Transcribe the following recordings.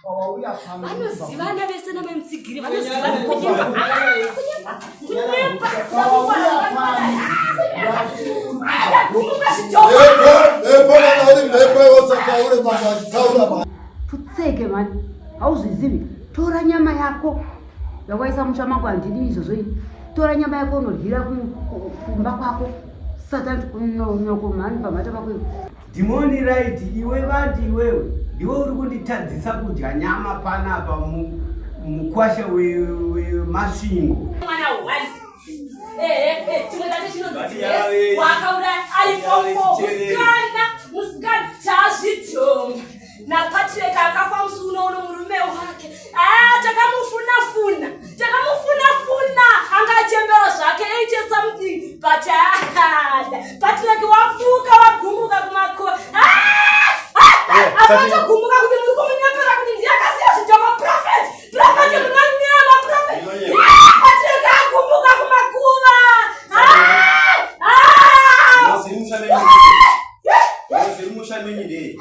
Vanozivana vese namai Mutsigiri, vanozivana. Kunyepa, kunyepa, kunyepa. Pfutseke mani, hauzvizivi. Tora nyama yako yawaisa musha mangu, handidi izvozvo ini. Tora nyama yako unodyira kumba kwako. Satan nyoko mhani pamhata pako iwe. Dhimoni raiti iwe vati iwewe ndiwe uri kunditadzisa kudya nyama panapa mukwasha weMasvingo. Mwana one. Ehe, chimwe chacho chinonzi wakauraya ari fomfo musikana, musikana chazvidhonga naPatrick akafa musi uno uno murume wake. Ah, takamufuna funa, takamufuna funa, anga achembera zvake 80 something, but ah, Patrick wapfuka wagumuka kumakore. Akatogumuka kuti muri kumunyepera kuti ndiye akasiya zvidhoma. Prophet, prophet, munonyema prophet. Patrick agumuka kumakuva.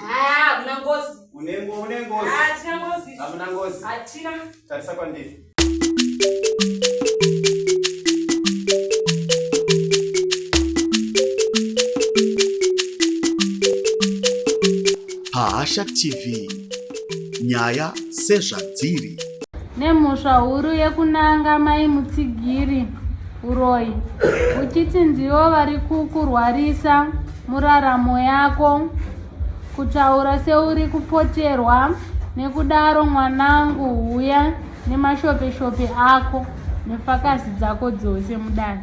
Hamuna ngozi. Une ngozi. Hatina ngozi. Hamuna ngozi. Hatina. Tarisa kwandiri. Pahasha TV, nyaya sezvadziri. Nemhosva huru yekunanga Mai Mutsigiri uroyi uchiti ndivo vari kukurwarisa muraramo yako, kutaura seuri kupoterwa nekudaro mwanangu huya nemashopeshope ako nefakasi dzako dzose mudare.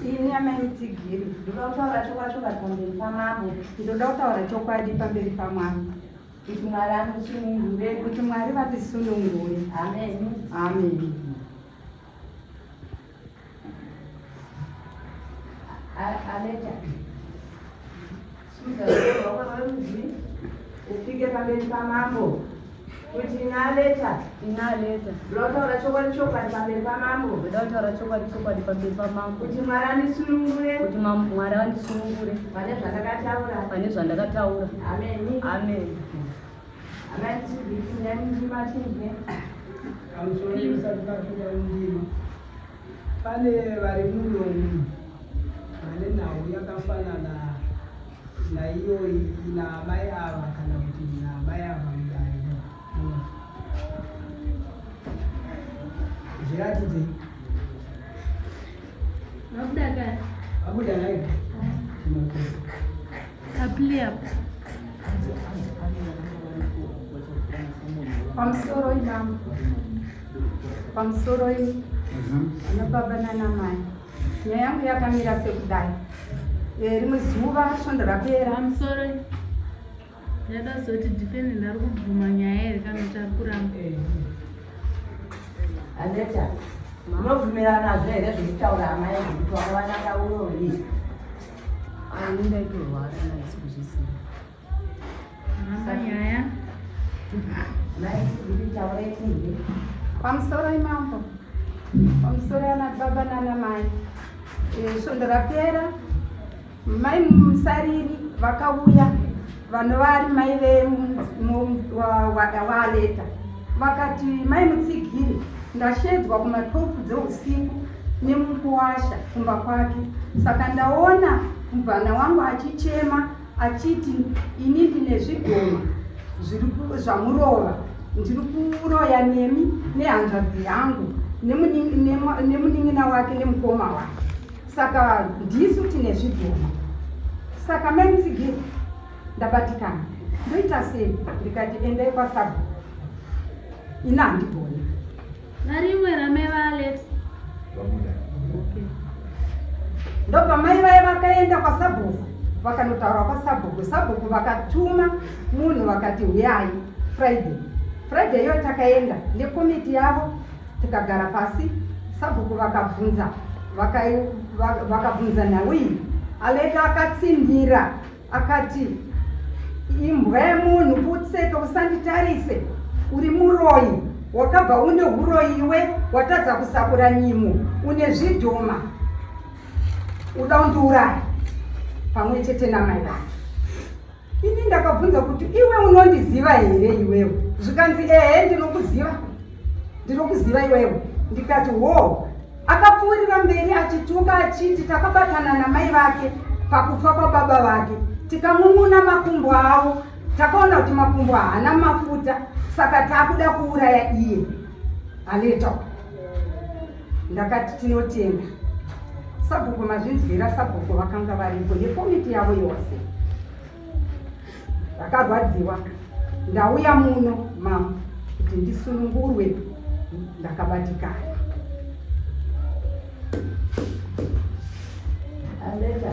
Ini amai Mutsigiri, ndoda kutaura chokwadi chokwadi pamberi pamambo. Ndoda kutaura chokwadi pamberi pamwari. Kuti Mwari andisunungure. Kuti Mwari vatisunungure. Amen. Amen. Aleta. Simudza ruoko rwako rwerudyi upike pamberi pamambo kuti ina Aleta. Ina Aleta. Ndoda kutaura chokwadi chokwadi pamberi pamambo. Ndoda kutaura chokwadi chokwadi pamberi pamambo. Kuti Mwari andisunungure. Kuti Mwari andisunungure. Pane zvandakataura. Pane zvandakataura. Amen. Amen. Amai Mutsigiri, pindai mundima tinzwe. Pamusoro musati papinda mundima, pane vari muno vane nhau yakafanana naiyoyi naamai ava kana kuti naamai ava mudare muno. Zviratidzei. Vabuda kare. Vabuda nayo. Tinotenda. Kapli apo. Pamusoro imambo. Pamusoro imi. Ana baba nana mai. Nyaya yangu yakamira sekudai. Rimwe zuva svondo rapera. Pamusoro. Ndada kuzoti defendant ari kubvuma nyaya here kana kuti ari kuramba. Aneta, munobvumirana nazvo here zvekutaura amai zvekuti wakavananga uroyi? Ani ndaitorwara ndaisi kuzviziva. Ramba nyaya. Mai Tsigiri taurai tinzwe. Pamusoro imambo. Pamusoro ana baba nana mai. Svondo rapera mai Musariri vakauya, vanova ari mai vewaAleta, vakati, "Mai Mutsigiri, ndashedzwa kuma12 dzeusiku nemukuwasha kumba kwake, saka ndaona mubvana wangu achichema achiti ini ndine zvigoma zviri zvamurova, ndiri kuroya nemi nehanzvadzi yangu nemunin'ina wake nemukoma wake, saka ndisu tine zvidhoma. Saka mai Mutsigiri, ndabatikana, ndoita sei?" Ndikati, "Endai kwasabhuku, ini handigoni." Varimwe ramai vaAleta. Vabuda. Okay. Ndobva mai vaya vakaenda kwasabhuku, vakanotaura kwasabhuku. Sabhuku vakatuma munhu, vakati, "Huyai Friday." Friday iyo takaenda nekomiti yavo, tikagara pasi. Sabhuku vakabvunza, vakabvunza nhau iyi. Aleta akatsindira akati, "Imbwa yemunhu, putseke, usanditarise, uri muroyi, wakabva une uroyi iwe, watadza kusakura nyimo, une zvidhoma." Uda kundiuraya pamwe chete namai vake. Ini ndakabvunza kuti iwe unondiziva here iwewe? Zvikanzi ehe ndinokuziva. Ndinokuziva iwewe. Ndikati wo. Akapfuurira mberi achituka achiti takabatana namai vake pakufa kwababa vake tikamumuna makumbo avo takaona kuti makumbo haana mafuta saka takuda kuuraya iye Aleto. Ndakati tinotenda sabhuku mazvinzwira sabhuku vakanga varipo nekomiti yavo yose vakarwadziwa ndauya muno mam kuti ndisunungurwe ndakabatikana Aleta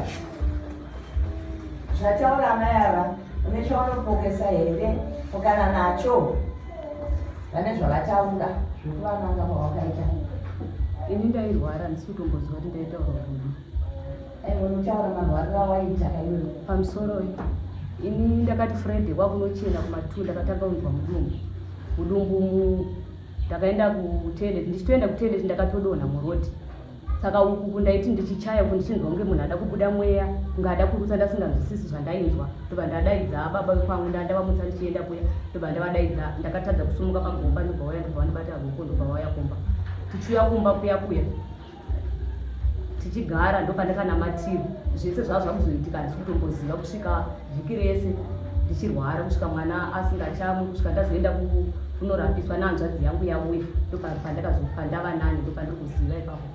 zvataura amai ava une chaunopokesa here pokana nacho vane zvavataura zvekuvananga kwawakaita ini ndairwara handisi kutomboziva kuti ndaitaura kudii aiwa unotaura marwariro awaita kaiwe pamusoroi ini ndakati friday kwakunochena kumatu ndakatanga kunzwa mudumbu mudumbu mu ndakaenda kutoilet ndichitoenda kutoilet ndakatodonha murodi Saka uku kundaiti ndichichaya uku ndichinzwa kunge munhu ada kubuda mweya kunge ada kurutsa ndasinganzwisisi zvandainzwa ndobva ndadaidza baba vekwangu ndandavamutsa ndichienda kuya ndobva ndavadaidza ndakatadza kusumuka pagomba ndobva waya ndobva vandibata ruoko ndobva waya kumba tichiuya kumba kuya kuya tichigara ndopandakanamatirwa zvese zvava zvakuzoitika handisi kutomboziva kusvika vhiki rese ndichirwara kusvika mwana asingachamwi kusvika ndazoenda kunorapiswa nehanzvadzi yangu yauya ndopandakazopandava nani ndopandiri kuziva ipapo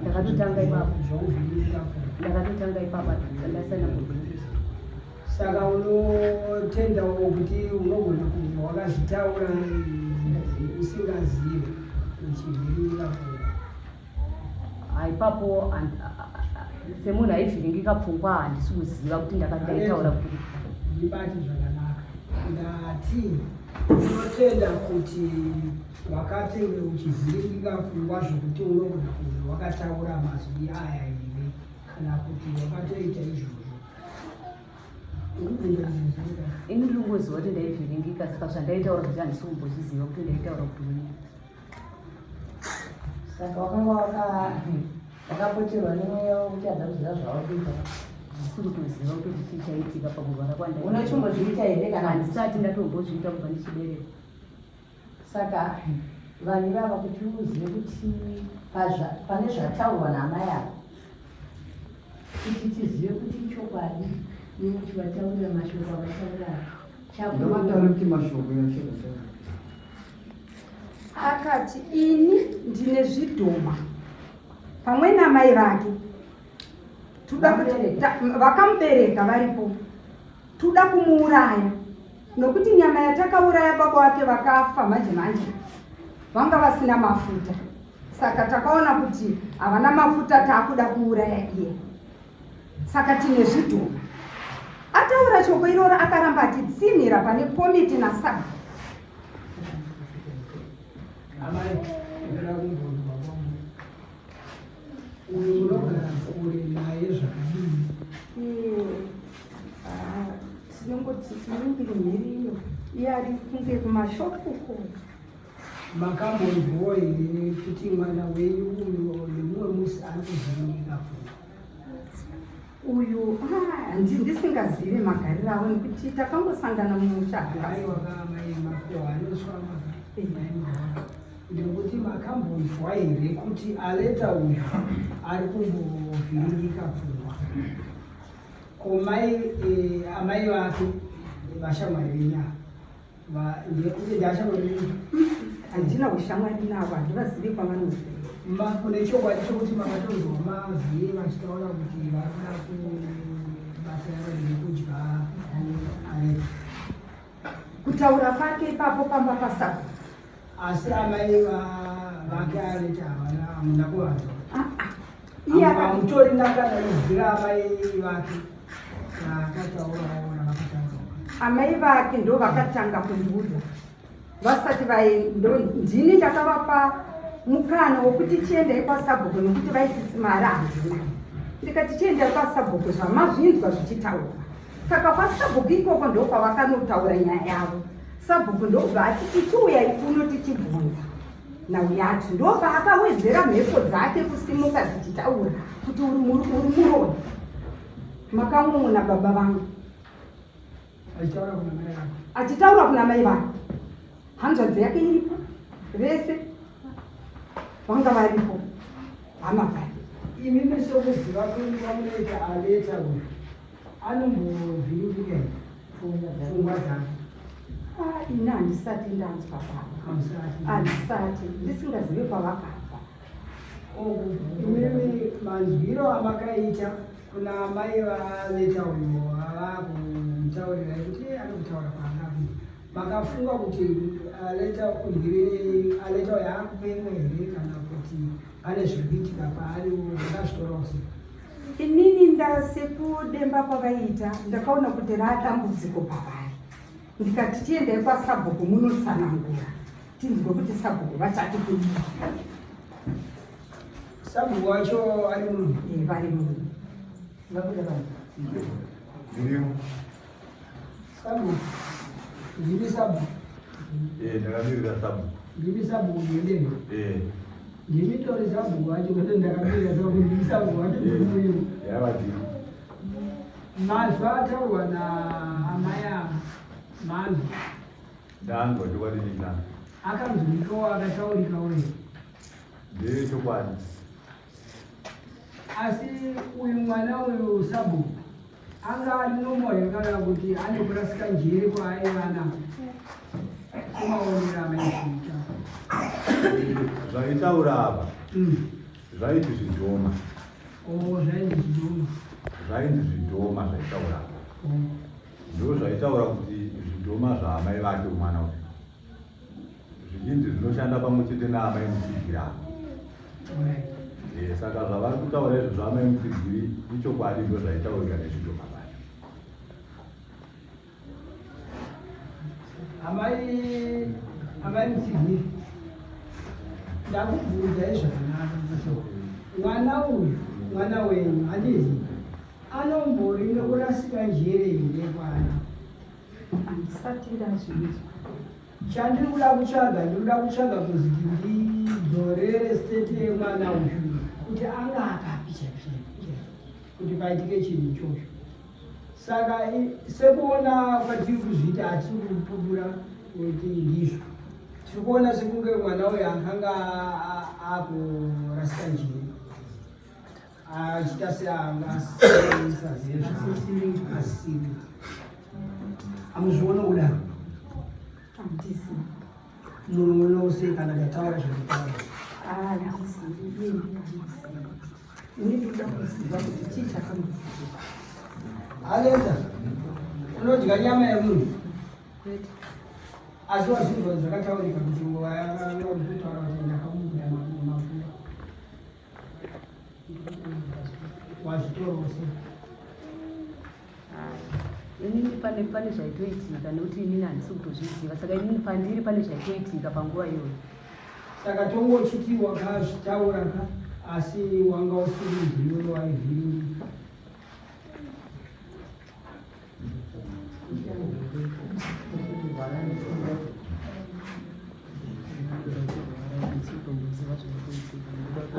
ndakatotanga ipapo ndakatotanga ipapo ndasana kuvhindisa Saka unotendawo kuti unogona kunge wakazvitaura usingazive uchivhiringika pfungwa? Ipapo semunhu aivhiringika pfungwa handisi kuziva kuti ndakataura kuti ndibate zvakanaka. Ndati unotenda kuti wakatenge uchivhiringika pfungwa zvekuti unogona kunge wakataura mazwi aya here kana kuti wakatoita izvozvo? Ini ndiri kungoziva kuti ndaivhiringika saka zvandaitaura kuti handisi kumbozviziva kuti ndaitaura kuti uyi. Saka wakanga wakapoterwa nemweya wekuti ada kuziva zvauri kuita. Handisi kutoziva kuti chii chaitika pakurwara kwandai. Unochimbozviita here kana handisati ndatombozviita kubva ndichiberekwa. Saka vanhu ivava kuti uzive kuti pane zvataurwa naamai ava kuti tizive kuti ichokwadi iwe uchivataurira mashoko avataura Ngavataure kuti mashoko yachakataura. Akati ini ndine zvidhoma pamwe namai vake tuda kuti vakamubereka varipo tuda kumuuraya nokuti nyama yatakauraya baba wake vakafa manje manje vanga vasina mafuta saka takaona kuti havana mafuta taakuda kuuraya iye saka tine zvidhoma ataura shoko iroro akaramba achitsinhira pane komiti nasabhu Amai, ndinoda kumbonzwa kwamuri. Uyu munogara kure naye zvakadii? Eh, tinongoti tinongiri mhiri iyo iye ari kunge kumashopu uko. Makambonzwawo here kuti mwana wenyu uyu nemumwe musi ari kuvhiringika pfungwa? Uyu ah, ndisingazive magariro avo nekuti takangosangana mumusha. Aiwa kamai makuhwa anoswa ndikuti makambonzwa here kuti aleta uyu ari kumbovhiringika pfungwa? Ko mai eh, amai vake vashamwari venyu ava ndekuti ndashamwari venyu? Handina ushamwari navo, handivazivi kwavanobva. Kune chokwadi chokuti makatonzwa mazwi vachitaura kuti vari kuda kubatsira vanhu nekudya aleta? Kutaura kwake ipapo pamba pasabhuku. Asi amai vake aleta havana hamuna kuvanzwa? Ah, ah. Iye Hamutorina kana izwi raamai vake rakataurawo ravakataurawo? Amai vake ndo vakatanga kundiudza vasati vai ndini ndakavapa mukana wokuti chiendai kwasabhuku nokuti vaiti mari handina ndikati chiendai kwasabhuku zvamazvinzwa zvichitaurwa saka kwasabhuku ikoko ndokwavakanotaura nyaya yavo. Sabhuku ndobva ati tichiuyai kuno tichibvunza nhau yacho. Ndobva akawedzera mhepo dzake kusimuka dzichitaura kuti uri muroyi. Makamumuna baba vangu. Achitaura kuna mai vake. Achitaura kuna mai vake. Hanzvadzi yake iripo. Vese vanga varipo. Hama dzake. Imimi sokuziva kwenyu kwamunoita aleta uyu anombovhiringika here pfungwa dzake? Ah, ini handisati ndanzwa baba. Handisati ndisingazive kwavakabva. Imimi manzwiro amakaita kuna amai valeta uyu avakumutaurirai kuti iye ari kutaura kwaanga kuita. Makafunga kuti aleta udyire aleta uyu akupenga here kana kuti pane zviri kuitika paari makazvitorawo sei? Inini ndasekudemba kwavaiita ndakaona kuti raadambudziko pavari ndikati tiendai kwasabhuku munotsanangura tinzwe kuti sabhuku vachati kudii. Sabhuku wacho ari munhu? Eh, vari munhu. Vabuda vanhu. Ndirimo. Sabhuku. Ndimi sabhuku. Eh, ndakamirira sabhuku. Ndimi sabhuku ndiyendeni. Eh. Ndimi tori sabhuku wacho kwete ndakamirira sabhuku ndimi sabhuku wacho ndiri. Yava ndiri. Mazwi ataurwa naamai ava manzwa. Ndanzwa chokwadi chindanzwa. Akanzwikawo akataurikawo here? Ndechokwadi. Asi uyu mwana uyu sabhuku anga ari normal here kana kuti ane kurasika njere kwaaiva anako semaonero amaizviita? Zvaitaura apa zvaiti zvidhoma. Oh, zvainzi zvidhoma. Zvainzi zvidhoma zvaitaura apa. Oh. Ndozvaitaura kuti zvidhoma zvaamai vake mwana uyu. Zvichinzi zvinoshanda pamwe chete naamai mutsigiri apa. Saka zvavari kutaura izvo zvaamai mutsigiri ichokwadi ndo zvaitaurika nezvidhoma zvacho. Amai mutsigiri, ndakubvunzai zvakanaka kuti mwana uyu mwana wenyu handizi anombori nekurasika njere here kwana? Handisati ndazvinzwa. Chandiri kuda kutsvaga, ndiri kuda kutsvaga kuzi ndidzorere state yemwana uyu kuti anga akapi chaizvo kuti paitike chinhu ichocho. Saka sekuona kwatiri kuzviita hatisi kupupura kuti ndizvo. Tiri kuona sekunge mwana uyu akanga akurasika njere. Achiita seanga asingazive zvaasiri. Hamuzviona kudaro? Handisi. Munoona sei kana ndataura zvanditaura? Ah, handizivi. Ini handizivi. Ini ndoda kuziva kuti chii chakamboitika. Aleta, unodya nyama yemunhu? Kwete. Asi wazvinzwa zvakataurika kuti kutaura kuti ndakamubuda mapfupa. Wazvitorawo sei? Inini pane zvaitoitika nekuti inini handisi kutozviziva saka inini pandiri pane zvaitoitika panguva iyoyo. Saka tongochiti wakazvitaura ka asi wanga usiri ndiwe waivhiringika.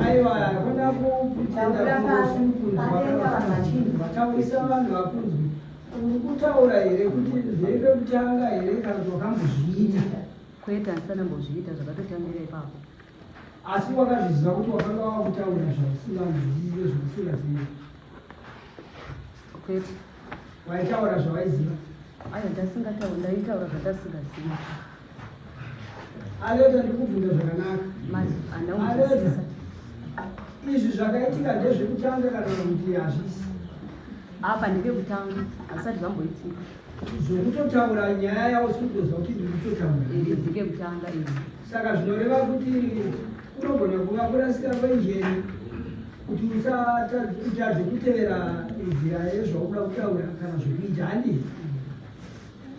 Aiwa, hakuna kuputenda usiri kunzwa. Taurisa vanhu vakunzwi. Uri kutaura here kuti ndezvekutanga here kana kuti wakambozviita? Kwete, handisati ndambozviita, zvakatotangira ipapo. Asi wakazviziva kuti wakanga wakutaura zvausingazive zvausingazivi? Kwete. Waitaura zvawaiziva? Aiwa, ndasingataura, ndaitaura zvandasingazivi. Aleta, ndikubvunza zvakanaka. Handina Aleta, kunzwisisa. izvi zvakaitika ndezvekutanga kana kuti hazvisi? Apa ndepekutanga, hazvisati zvamboitika. Zvokutotaura nyaya yausi kutoziva kuti ndiri kutotaura. Ndekekutanga izvi. Saka zvinoreva kuti kunogona kuva kurasika kwenjere kuti usatadze kutevera nzira yezvaukuda kutaura kana zvekuita, handii?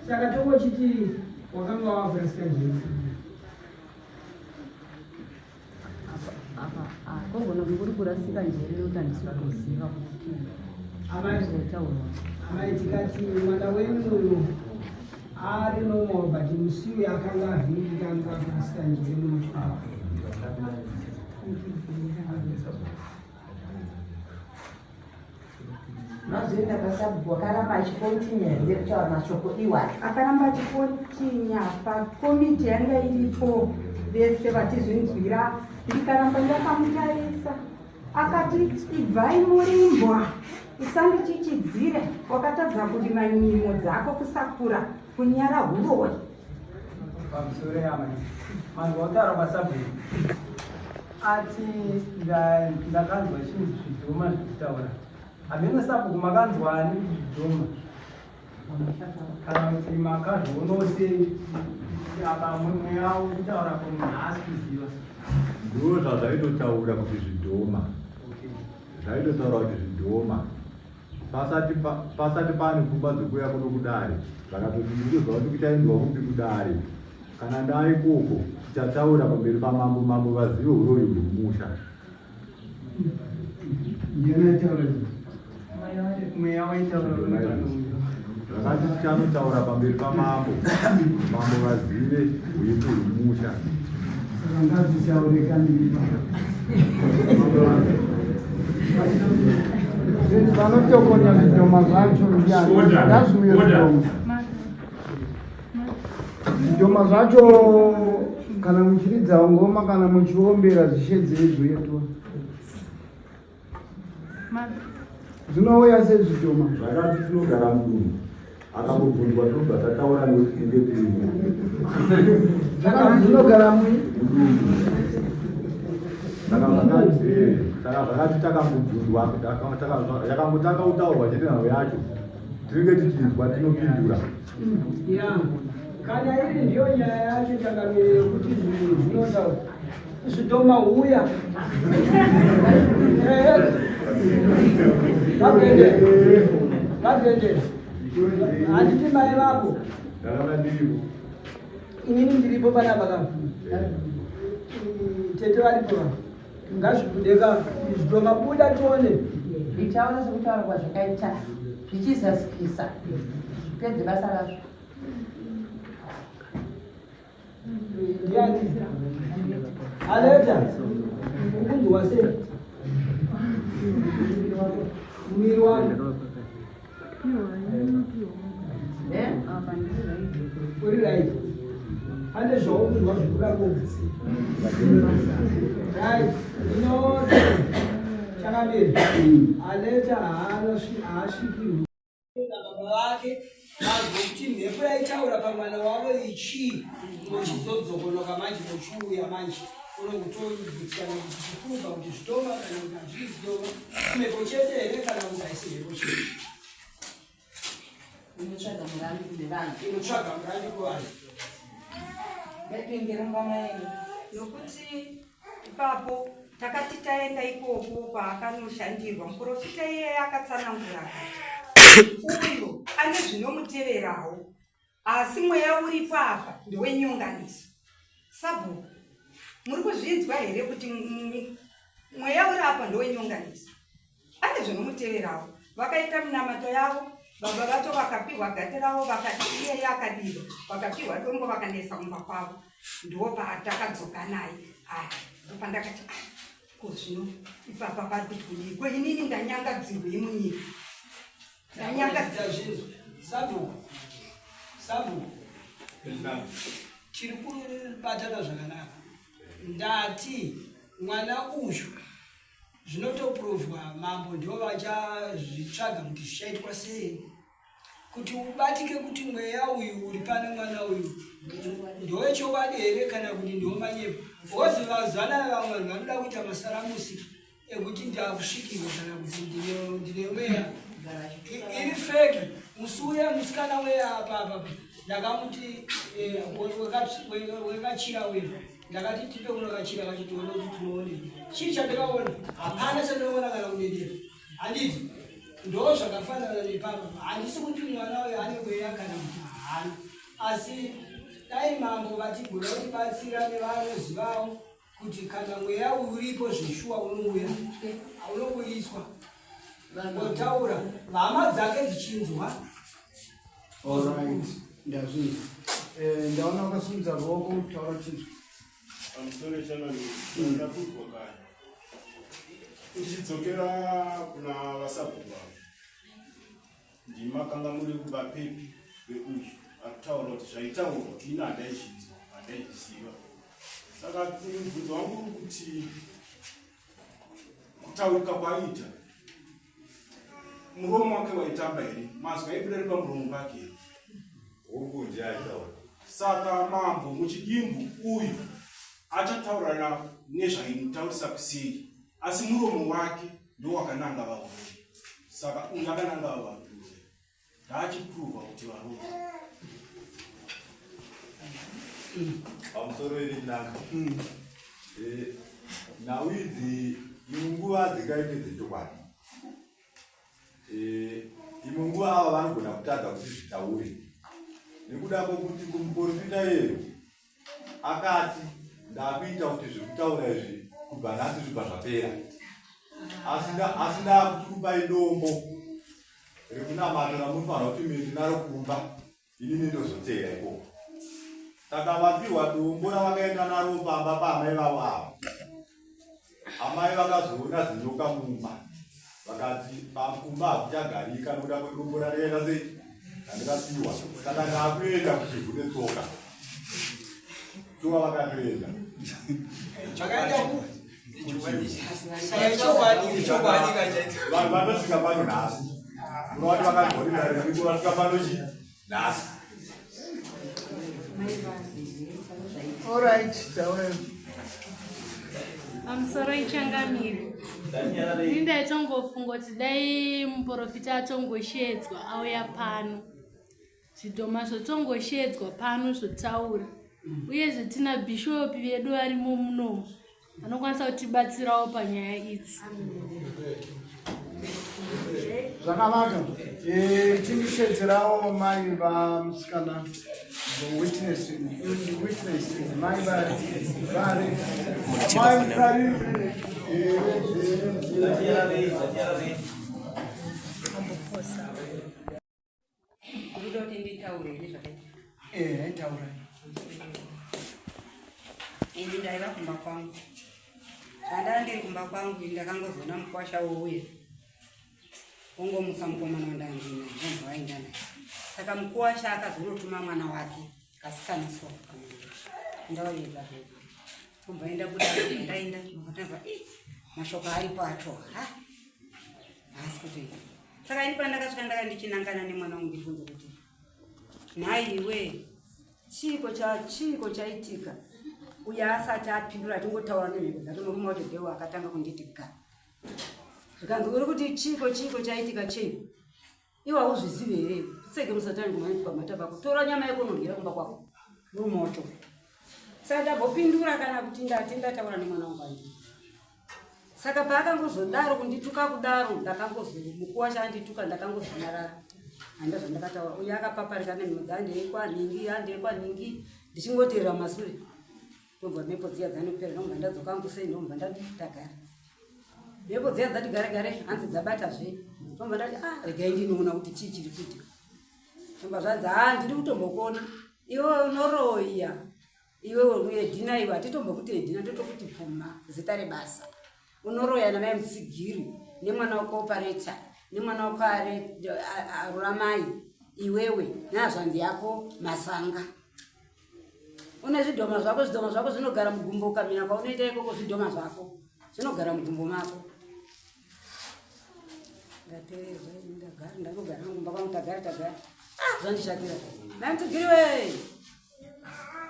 Saka tongochiti wakanga wakurasika njere. Apa kogona kunge kuri kurasika njere nekuti handisi kutoziva kuti Amai, zvaitaurwa. Amai, tikati mwana wenyu uyu ari normal but musi uyu akanga avhiringika anga akurasika njere munotyora. Mazoenda pasabhuku akaramba achikontinya here kutaura mashoko iwayo? Akaramba achikontinya pakomiti yanga iripo vese vachizvinzwira, ndikaramba ndakamutarisa. Akati ibvai murimbwa usandichichidzire wakatadza kurima nyimo dzako kusakura kunyara huroyi. Pamusoro yamai manzwa kutaura kwasabhuku ati ndakanzwa chinzi zvidhoma zvichitaura hameno sabhuku makanzwani zvidhoma kana kuti makazvionawo sei apa mweya kutaura kwemunhu haasi kuziva ndo zvazvaitotaura kuti zvidhoma zvaitotaura kuti zvidhoma pasati pasati pane pfungwa dzekuuya kuno kudare zvakatoti ndikuziva kuti kuchaendwa kupi kudare kana ndaa ikoko tichataura pamberi pamambo mambo vazive uroyi huri mumusha Zvakati tichanotaura pamberi pamambo, mambo vazive huipi hwemusha. Saka ngazvitaureka ndiri Vanotokonya zvidhoma zvacho ndiani? Ngazviuye zvidhoma. Zvidhoma zvacho kana muchiridza ngoma kana muchiombera zvishedzei zvoitwa. Zvinouya sezvidhoma. Zvakati tinogara mudunhu. Akambobvunzwa tinobva tataura nekuti tinenge tirimo. Zvakati zvinogara mui mudunhu. Saka zvakati takambobvunzwa yakangotanga kutaurwa chete nhau yacho tinenge tichinzwa tinopindura. Ya, kana iri ndiyo nyaya yacho changamire yekuti zvinhu zvinotaura zvidhoma huya ngazviende handiti mai vako inini ndiripo panapa ka tete varipo va ngazvibude ka zvidhoma buda tione Ndichaona sekutaura kwazvakaita zvichizazikisa zvipedze basa razvo. Ndiani? Aleta, ukunzwa sei? Muviri wako. Uri right. Pane zvaukunzwa zvikuda ko. Right. Ndino chakadini? Aleta haasvikirwi. Baba vake vanzwe kuti mhepo yaitaura pamwana wavo ichii mochizodzokonoka manje mochiuya manje unongotogutsikana kuti chipurubva kuti zvidoma kana kuti hazvii zvidoma mhepo chete here kana kuti haisi mhepo chete inotsvaga murambi kune vanhu inotsvaga murambi kuvanhu ngaitengera mbama yenyu nokuti Ipapo takati taenda ikoko paakanoshandirwa, muprofita iyeye akatsanangura akati, Uyu ane zvinomuteverawo, asi mweya uripo apa ndewenyonganiso. Sabhuku, muri kuzvinzwa here kuti mweya uri apa ndewenyonganiso? Ane zvinomuteverawo. Vakaita minamato yavo, baba vacho vakapihwa gate ravo, vakati iyeye akadira, vakapihwa dombo vakanesa kumba kwavo. Ndopatakadzoka naye aya, ndopandakati ah, ko zvino ipapa pari kuti kudii? Ko inini ndanyangadzirwei munyika? Ndanyangadzira zvinhu. Sabhuku, sabhuku, tiri kubatana zvakanaka. Ndati mwana uyu zvinotoprovwa mambo ndivo vachazvitsvaga kuti zvichaitwa sei kuti ubatike kuti mweya uyu uri pane mwana uyu ndowechokwadi here kana kuti ndomanyepo because vazana vamwe vanhu vanoda kuita masaramusi ekuti ndakusvikirwa kana kuti ndine mweya iri feki musi uya musikana weya apa apa ndakamuti eh, wekachira uya ndakati tipe kuno kachira kacho tione kuti tinoone chii chandakaona hapana chandakaona kana kudedera handiti ndo zvakafanana nepapa handisi kuti mwana uyo ane mweya kana kuti haana asi dai mambo vatigona kutibatsira nevanozivawo kuti kana mweya uripo zveshuwa unouya unoburitswa otaura hama dzake dzichinzwa Alright, ndazvinzwa. Eh, ndaona wakasimudza ruoko kutaura chinzwa. Pamusoro chanani ndakudzwa kare. Tichidzokera kuna vasabhuku ava. Ndimakanga muri vapepi veuyu akutaura kuti zvaitaurwa ini handaizvinzwa handaizviziva. Saka mubvunzo wangu uri kuti kutaurika kwaiita muromo wake waitamba here mazwi aibuda ari pamuromo pake here Hongu ndiye aitaura. Saka mambo muchidimbu uyu achataurana nezvaimutaurisa kuseri asi muromo wake ndowakananga varoyi. Saka uyu akananga varoyi ndaachiprova kuti varoyi. Pamusoro iri nanga. Eh, nhau idzi imwe nguva dzingaite dzechokwadi. Eh, imwe nguva ava vanogona kutadza kuti zvitaure nekuda kwokuti kumuprofita iyeyo akati ndakuita kuti zviri kutaura izvi kubva nhasi zvibva zvapera asi ndakukupai dombo rekunamata ramunofanira kuti muende naro kumba inini ndozoteera ikoko saka vapiwa dombo ravakaenda naro pamba paamai vavo ava amai vakazoona zinyoka mumba vakati pakumba hakuchagarika nokuda kwedombo randakaita sei randakapiwa saka ndakuenda kuchivhu netsoka shuwa vakatoenda vanhu vanosvika pano nhasi unovati vakazorira vasvika pano chi nhasi Alright, taura. Pamusoro ichangamire. Ini ndaitongofunga kuti dai muprofita atongoshedzwa auya pano. Zvidhoma zvotongoshedzwa pano zvotaura. Uyezve tina bhishopi vedu varimo munomu. Anokwanisa kutibatsirawo panyaya idzi. Zvakanaka. Eh, Chindishedzerawo mai vamusikana witness witness mai vari vari mai musariri Kuda kuti nditaure here zvakaitika? Eh, taura. Ini ndaiva kumba kwangu. Zvandava ndiri kumba kwangu ini ndakangozoona mukwasha wouya. Ongomutsa mukomana wandanga ndinaye, ndobva vaenda naye. Saka mukuwasha akazonotuma mwana wake kasikana so ndavavedza bhebhi. Kubva enda buda ndaenda ndobva tanzwa ih mashoko aripo acho ha haasi kutoita. Saka ini pandakasvika ndaka ndichinangana nemwana wangu ndibvunze kuti nhai iwe chiiko cha chiiko chaitika uye asati apindura atingotaura nemhiko dzake murume wacho deo akatanga kunditi ga zvikanzi uri kuti chiiko chiiko chaitika chei iwe hauzvizivi here tseke musatani kumhata pako tora nyama yako unodyira kumba kwako murume wacho saka ndambopindura kana kuti ndati ndataura nemwana wangu andii saka paakangozodaro kundituka kudaro ndakangozomukuwasha andituka ndakangozonyarara handa zvandakataura uye akapaparika nemhino dzandei kwanhingi handei kwanhingi ndichingoteerera masure ndobva mhepo dziya dzanopera ndobva ndadzoka hangu sei ndobva ndati tagara mhepo dziya dzati gare gare hanzi dzabatazve ndobva ndati ah regai ndinoona kuti chii chiri kuitika ndobva zvanzi ha ndiri kutombokuona iwe unoroya iwewe edhina iwe hatitombokuti edhina totokuti pfuma zita rebasa unoroya namai mutsigiri nemwana wako opareta nemwana wako aruramai iwewe nehazvanzi yako masanga une zvidhoma zvako zvidhoma zvako zvinogara mugumbo ukamira kwaunoita ikoko zvidhoma zvako zvinogara mugumbo mako ndapererwa ndagara ndangogara ngumba kwangu tagara tagara ah, zvandishatira mai mutsigiri wee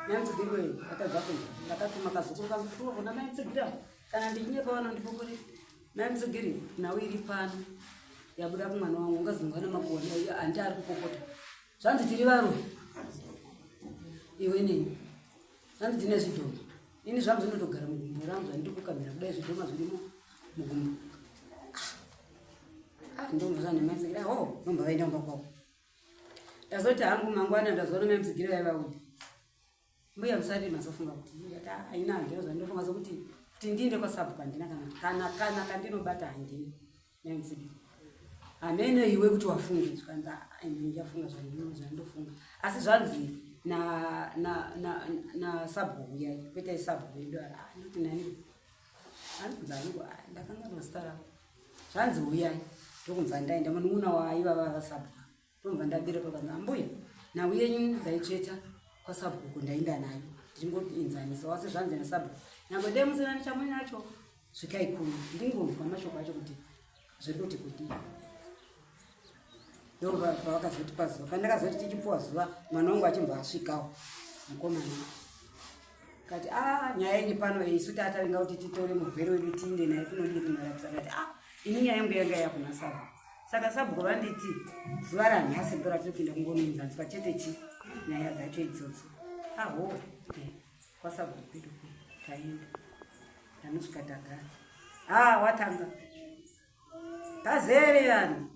mai mutsigiri wee atadza kunzwa ndakatuma kazukuru kangu kuwa kuna mai mutsigiri avo kana ndichinyepa vanondipopore mai mutsigiri nhau iri pano yabuda kumwana wangu ungazongwa nemakuona handi ari kupopota zvanzi tiri varoyi iwe neni zvanzi tine zvidhoma ini zvangu zvinotogara mugumbo rangu zvandiri kukamira kudai zvidhoma zvirimo mugumbo ah, ah, ndomva zvanemazigira ho oh, ndomva vaenda kumba kwavo ndazoti hangu mangwana ndazoona maimuzigira vaivauya mbuya musati mazofunga kuti aina handina zvandofunga sokuti kuti ndiinde kwasabhuku handina kana kana kana kandinobata handina maimuzigira hameno iwe kuti wafunge zvikanzi ah, ndichafunga zvandofunga asi zvanzi nasabhuku uyai kwete sabhuku wedu anoti nani anonzi aniko ndakanganwa zita ravo zvanzi uyai ndokumva ndaenda munun'una waivava vasabhuku Ndobva ndabira pakanzi ambuya nhau yenyu ndaitsveta kwasabhuku ndaenda nayo ndichingoinzanisa wasi zvanzi nasabhuku nyangwe dai musina nechamuinacho svikai kuno ndingonzwa mashoko acho kuti zviri kuti kudii ndopavakazotipa zuva pandakazoti tichipuwa zuva mwana wangu achimbva asvikawo mukomana kati a ah, nyaya iri pano isu tatavinga kuti titore murwere wedu tiinde naye kunodii kunorapisa kati a ah, ini nyaya yangu yanga yakuna sabhuku saka sabhuku vanditi zuva ranhasi ndo ratiri kuenda kungonoenzanzwa chete chi nyaya dzacho idzodzo aho eh, kwasabhuku kwedu kwe taenda tanosvika tagara a ah, watanga tazere vanhu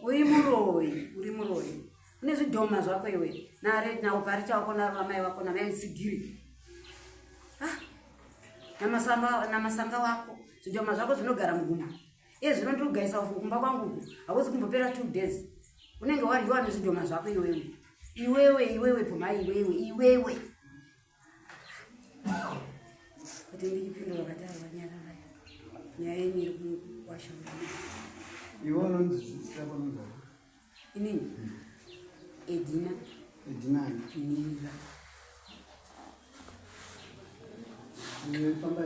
uri muroyi uri muroyi une zvidhoma zvako iwe nare nauparicha wako naramai wako namai musigiri ah, namasanga wako zvidhoma zvako zvinogara mugumbo iye zvino ndiri kugaisa ufu kumba kwangu uku hauzi kumbopera two days unenge waryiwa nezvidhoma zvako iwewe iwewe iwewe puma iwewe iwewe kuti ndichipindura kati aiwa nyarara nyaya yenyu iri kuwasha iwe unonzi zita panonzi inini edina edina nira famba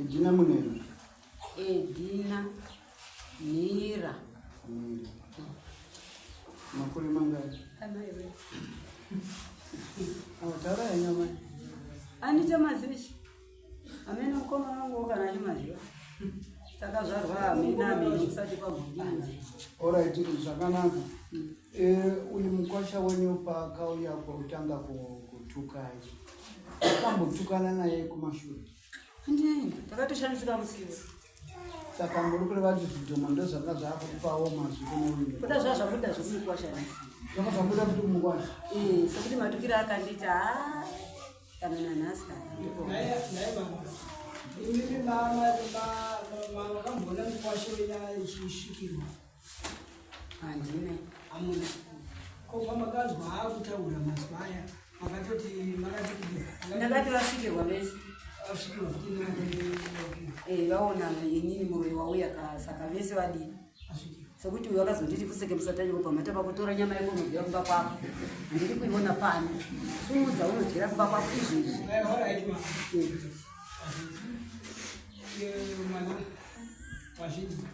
edina munena edina nira nira makore mangani taura henyu amai andichamazivi Amene mukoma wangu kana achimaziva. Takazvarwa amene amene kusati kwagudina. Alright, zvakanaka. Eh, uyu mukwasha wenyu paakauya kwakutanga kutukai. Akambotukana naye kumashure. Handii, takatoshamisika musiwo. Saka muri kureva kuti zvidhoma ndozvanga zvakupawo mazwi kune uyu. Kuda zvazvabuda zvekumukwasha. Zvanga zvabuda kuti kumukwasha. Eh, sekuti matukiro akandiita haa. kana nanhasi nhai mama imimi makamboona mukwasha wenyu achisvikirwa handina amuna ko pamakanzwa akutaura mazwa aya makatoti makati kudii ndakati vasvikirwa vese vasvikirwa futi eh, vaona inini muroyi wauya saka vese vadii Sekuti uyu akazonditi kuseke musatanyoko pamhata pako tora nyama yako unodyira kumba kwako. Handidi kuiona pano. Sumudza unodyira kumba kwako izvezvi. Mwana wazvinzwa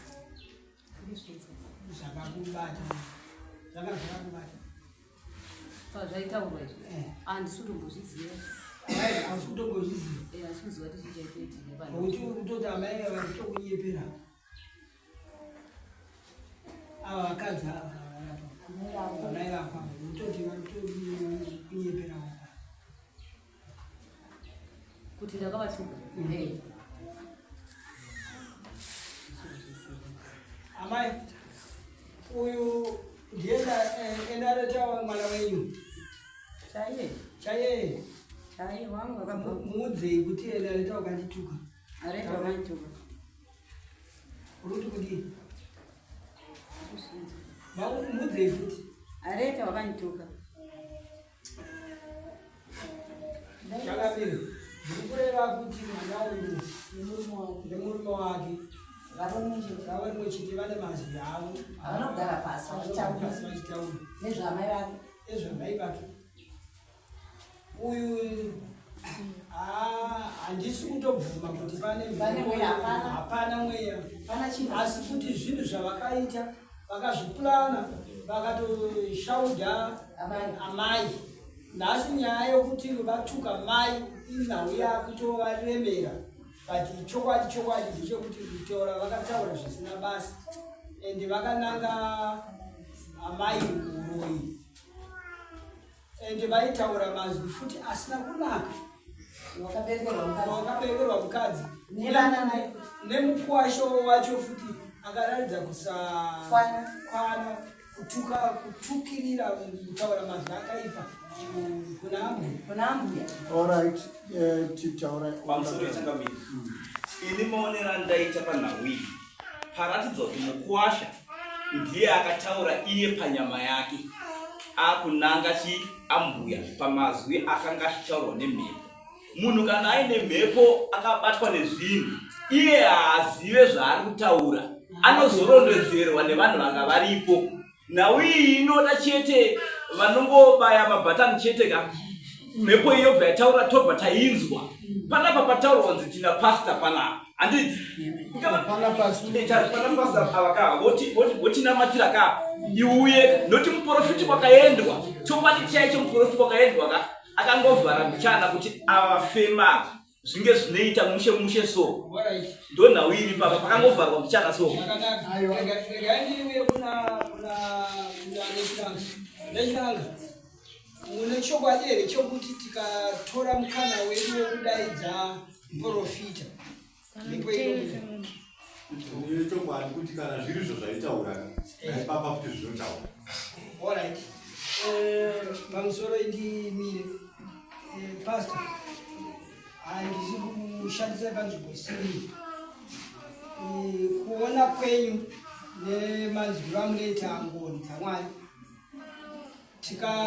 zvakakubata zvanga zvakakubata pazvaitaurwa izvi eh. handisi kutombozviziva hausi kutombozviziva eh, handisi kuziva kuti chii chaitoitika nokuti kutoti amai ava kutokunyepera ava vakadzi ava amai vako ava kutoti kunyepera vaka kuti ndakavatuka mm. amai uyu ndiye eh, endareta mwana wenyu chaiye chaiye chaiye wangu akabva muudzei kuti endareta wakandituka areta wakandituka Uruti kudii? Muudzei futi. Areta wakandituka. Chakamire. Ndiri kureva kuti mwana uyu nemurume wake vava rimwe chete vane mazwi avo. Vanogara pasi vachitaura. Nezvamai vake. Nezvamai vake. uyu handisi kutobvuma kuti pane hapana mweya asi kuti zvinhu zvavakaita vakazvipulana vakatoshaudha amai nhasi nyaya yokuti vatuka mai inhau yakutovaremera but chokwadi chokwadi ndechekuti kutaura vakataura zvisina basa and vakananga amai uroyi ende vaitaura mazwi futi asina kunaka wakaberekerwa mukadzi nemukwasho wacho futi akaratidza kusakwana kutuka kutukirira kutaura mazwi akaipa kuna ambuya Alright, eh, titaura pamusoro yechangamiri ini maonero andaita panhau iyi paratidzwa kuti mukuwasha ndiye akataura iye panyama yake. akunanga chi ambuya pamazwi akanga achitaurwa nemhepo. Munhu kana aine mhepo akabatwa nezvinhu iye haazive zvaari kutaura, anozorondedzerwa nevanhu vanga varipo. Nhau iyi inoda chete vanongobaya mabhatani chete ka mhepo iyo yobva yataura tobva tainzwa. Panapa pataurwa kunzi tina pastor panapa handiti? Pana pastor ava ka votinamatira ka iuye noti muprofiti kwakaendwa chokwadi chaicho muprofiti kwakaendwa ka akangovhara mbichana kuti avafema zvinge zvinoita mushe mushe so ndonhau iri papa pakangovharwa mbichana so mune chokwadi here chokuti tikatora mukana wedu wekudaidza muprofita mhepo inobuda Ndine chokwadi kuti kana zviri izvo zvaitaura naipapa futi zvinotaura. Alright. Pamusoro indimire. Pastor. Handisi kushandisa panzvimbo isiri. Kuona kwenyu nemanzwiro amunoita ngoni dzaMwari. Tikatora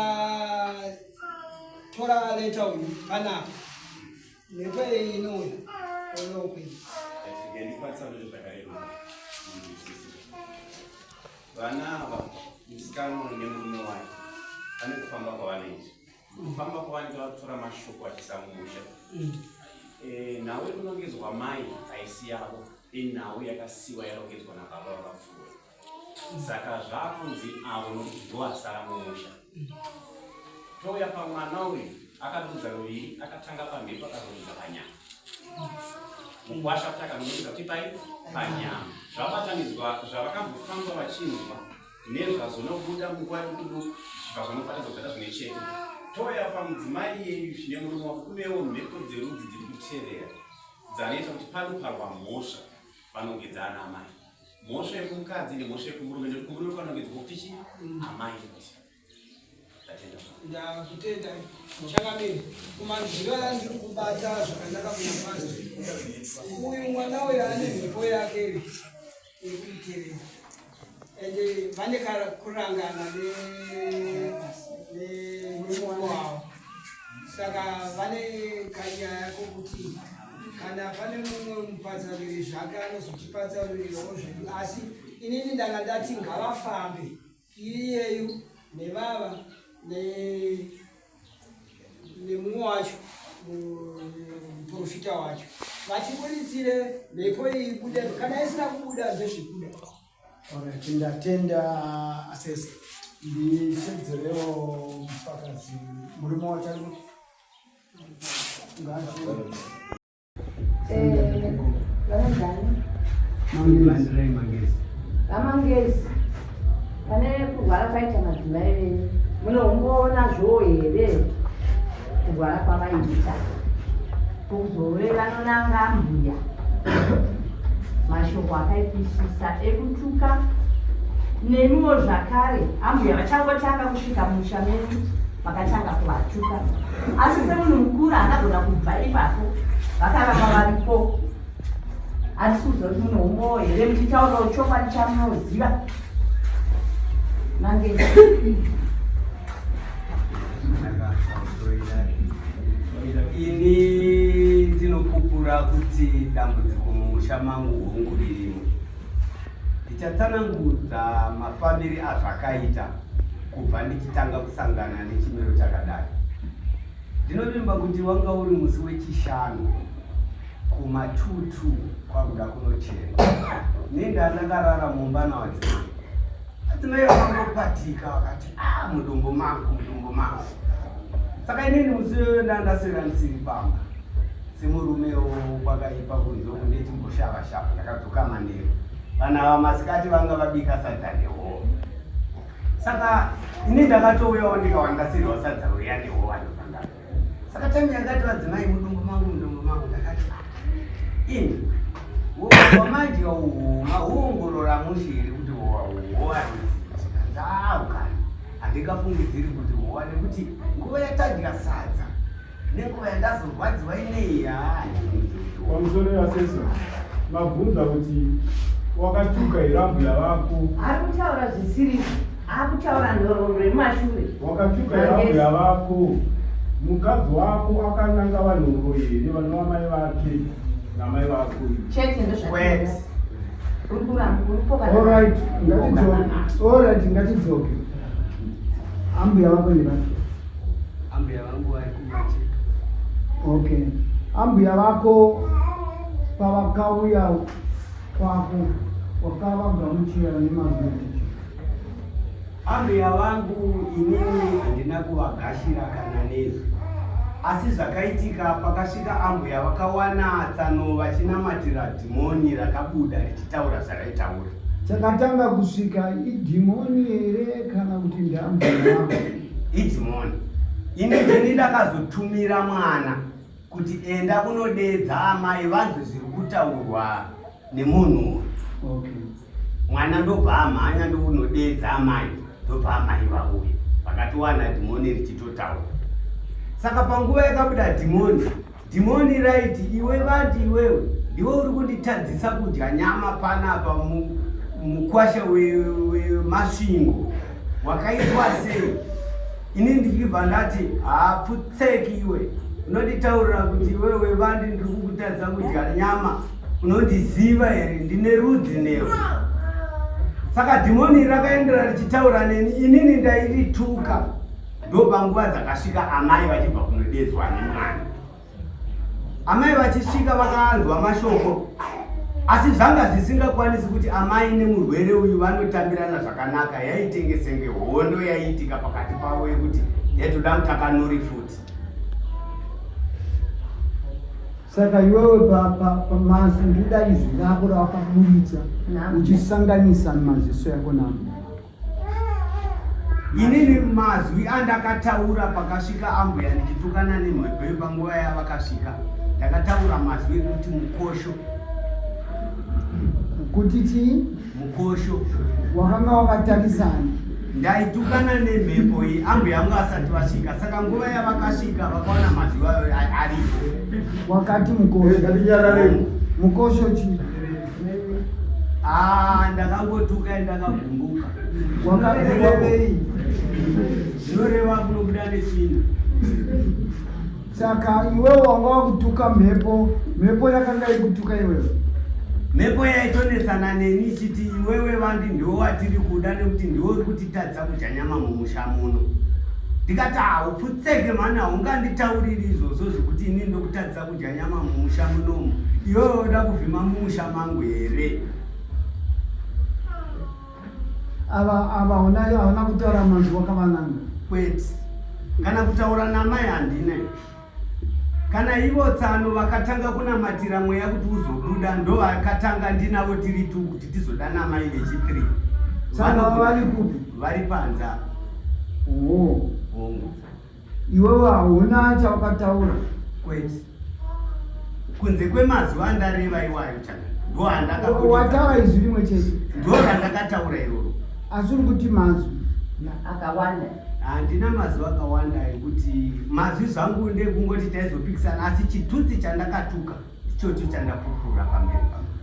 leta uyu panapa. Mhepo iyi inouya onokwini. Vana ava musikana uyu nemurume wake vane kufamba kwavanoita. Kufamba kwavanoita vakutora mashoko achisa mumusha. Nhau yekunongedzwa mai haisi yavo, inhau yakasiwa yarongedzwa nababa vakapfuura. Saka zvakunzi avo nokuti ndoasara mumusha. Touya pamwana uyu akadudza ruviri akatanga pamhepo akazodudza panyama. Mukwasha futi akanodudza kuti pai panyama. Zvabatanidzwa zvavakambofamba vachinzwa nezvazonobuda munguva duku duku zvichibva zvanobatanidzwa kuita zvimwe chete. Touya pamudzimai iyeyu nemurume wake kunewo mhepo dzerudzi dziri kutevera dzanoita kuti panoparwa mhosva vanongedza ana amai. Mhosva yekumukadzi nemhosva yekumurume nekuti kumurume kwanongedzwa kuti chii amai futi. Ndatenda. Ndakutenda changamire kumanzwiro andiri kubata zvakanaka kuna pastor. Uyu mwana uyu ane mhepo yake iyo yekumutevera ende vane kurangana nemurume wavo saka vane kanyaya kokuti kana pane mumwe mupatsanuri zvake anozotipatsanurirawo zvedu asi inini ndanga ndati ngavafambe iyeyu nevava nemumwe wacho muprofita wacho vatiburitsire mhepo iyi ibude kana isina kubuda ndezvekuda. Alright, ndatenda asesa ndishedzerewo mufakazi murume wacho ari VaMangezi, pane kurwara kwaita madzimai venyu munoumboona zvoo here kurwara kwavaiita kuzove vanonanga mbuya mashoko akaipisisa ekutuka nemiwo zvakare ambuya vachangotanga kusvika musha menyu vakatanga kuvatuka asi semunhu mukuru haanagona kubva ipapo vakaramba varipo asi kuziva kuti munhu umowo here muchitaurawo chokwadi chamunoziva mange Ini ndinopupura kuti dambudziko mumusha mangu hongu ririmo. Ndichatsanangudza mafambire azvakaita kubva ndichitanga kusangana nechimiro chakadai. Ndinovimba kuti wanga uri musi weChishanu kuma 22 kwakuda kunochena. Nenda ndakarara mumba navadzimai. Vadzimai vakangopatika vakati ah, mudumbu mangu, mudumbu mangu. Saka inini musi iyoyo ndandaswera ndisiri pamba. Semurumewo kwakaipa kunze uku ndechimboshava shava ndakadzoka manheru. Vanhu ava masikati vanga vabika sadza nehove. Saka ini ndakatouyawo ndikawana ndasirwa sadza riya nehove ndobva ndadya. Saka time yakati vadzimai mudumbu mangu mudumbu mangu ndakati ah, ini wamadya uhu mahuongorora mushe here kuti howa rudzii zvikanzi ah ukani handingafungidziri kuti howa nekuti nguva yatadya sadza nenguva yandazorwadziwa inei haa Pamusoro yaseso mabvunza kuti wakatuka here ambuya vako? Ari kutaura zvisirizvo. Akutaura nhoroondo yemumashure. Wakatuka yambuya vako. Mukadzi wako akananga vanhuroyi here vanova mai vake namai vako? Chete ndozvakwete. Uri kuramba uri kupoka. All right, ngatidzoke. All right, ngatidzoke. Ambuya vako ndevati? Ambuya vangu vari kumacheka. Okay. Ambuya vako pavakauya kwako wakavagamuchira nemazwi atichi? Ambuya vangu inini handina kuvagashira kana nezwi asi zvakaitika pakasvika ambuya vakawana tsano vachinamatira dhimoni rakabuda richitaura zvaraitaura. Chakatanga kusvika idhimoni here kana kuti ndiambuya vako? Idhimoni. Ini ndini ndakazotumira mwana kuti enda unodeedza amai vanzwe zviri kutaurwa nemunhu uyu. Okay. Mwana ndobva amhanya ndokunodeedza amai ndobva amai vauya vakatowana dhimoni richitotaura. Saka panguva yakabuda dhimoni, dhimoni raiti iwe vati iwewe ndiwe uri kunditadzisa kudya nyama panapa mukwasha weMasvingo wakaitwa sei? Ini ndichibva ndati hapfutseki iwe unonditaurira kuti iwewe vandi ndiri kukutadza kudya nyama unondiziva here ndine rudzi newe saka dhimoni rakaendera richitaura neni inini ndairituka ndopanguva dzakasvika amai vachibva kunodedzwa nemwana amai vachisvika vakanzwa mashoko asi zvanga zvisingakwanisi kuti amai nemurwere uyu vanotambirana zvakanaka yaitenge senge hondo yaiitika pakati pavo yekuti yaitoda mutakanuri futi Saka iwewe pamazwi ndoda izwi rako rawakaburitsa uchisanganisa maziso yako namo. Inini mazwi andakataura pakasvika ambuya ndichitukana nemhepo yepanguva yavakasvika ndakataura mazwi ekuti mukosho. Kuti chii? Mukosho. Wakanga wakatarisana. Ndaitukana nemhepo iyi ambuya vangu asati vasvika saka nguva yavakasvika vakaona mazwi ayo aripo. Wakati mukosho. Ngatinyararei. Mukosho chii? Ah, ndakangotuka ndakagumbuka. Wakarevei? Zvinoreva kunobuda netsvina. Saka iwewe wanga wakutuka mhepo, mhepo yakanga iri kutuka iwewe. Mhepo yaitonetsana neni ichiti iwewe vandi ndiwe watiri kuda nekuti ndiwe uri kutitadzisa kudya nyama mumusha muno. Ndikati haupfutseke mhani haunganditauriri izvozvo zvekuti ini ndokutadzisa kudya nyama mumusha munomu. Iwewe woda kuvhima mumusha mangu here? Ava ava hauna hauna kutaura manzwi wakavananga. Kwete. Kana kutaura namai handina. Kana ivo tsano vakatanga kunamatira mweya kuti uzobuda ndovakatanga ndinavo tiri tu kuti tizodana amai vechi3. Tsano vari kupi? Vari panze apa. Oh. Hongu. Iwewe hauna chawakataura. Kwete. Kunze kwemazwi andareva iwayo chaka. Ndo andakaburitsa. Wataura izwi rimwe chete. Ndo randakataura iroro. Asi uri kuti mazwi akawanda. Handina mazwi akawanda ekuti mazwi zvangu ndekungoti taizopikisana asi chitutsi chandakatuka ichocho chandapupura pamberi pangu.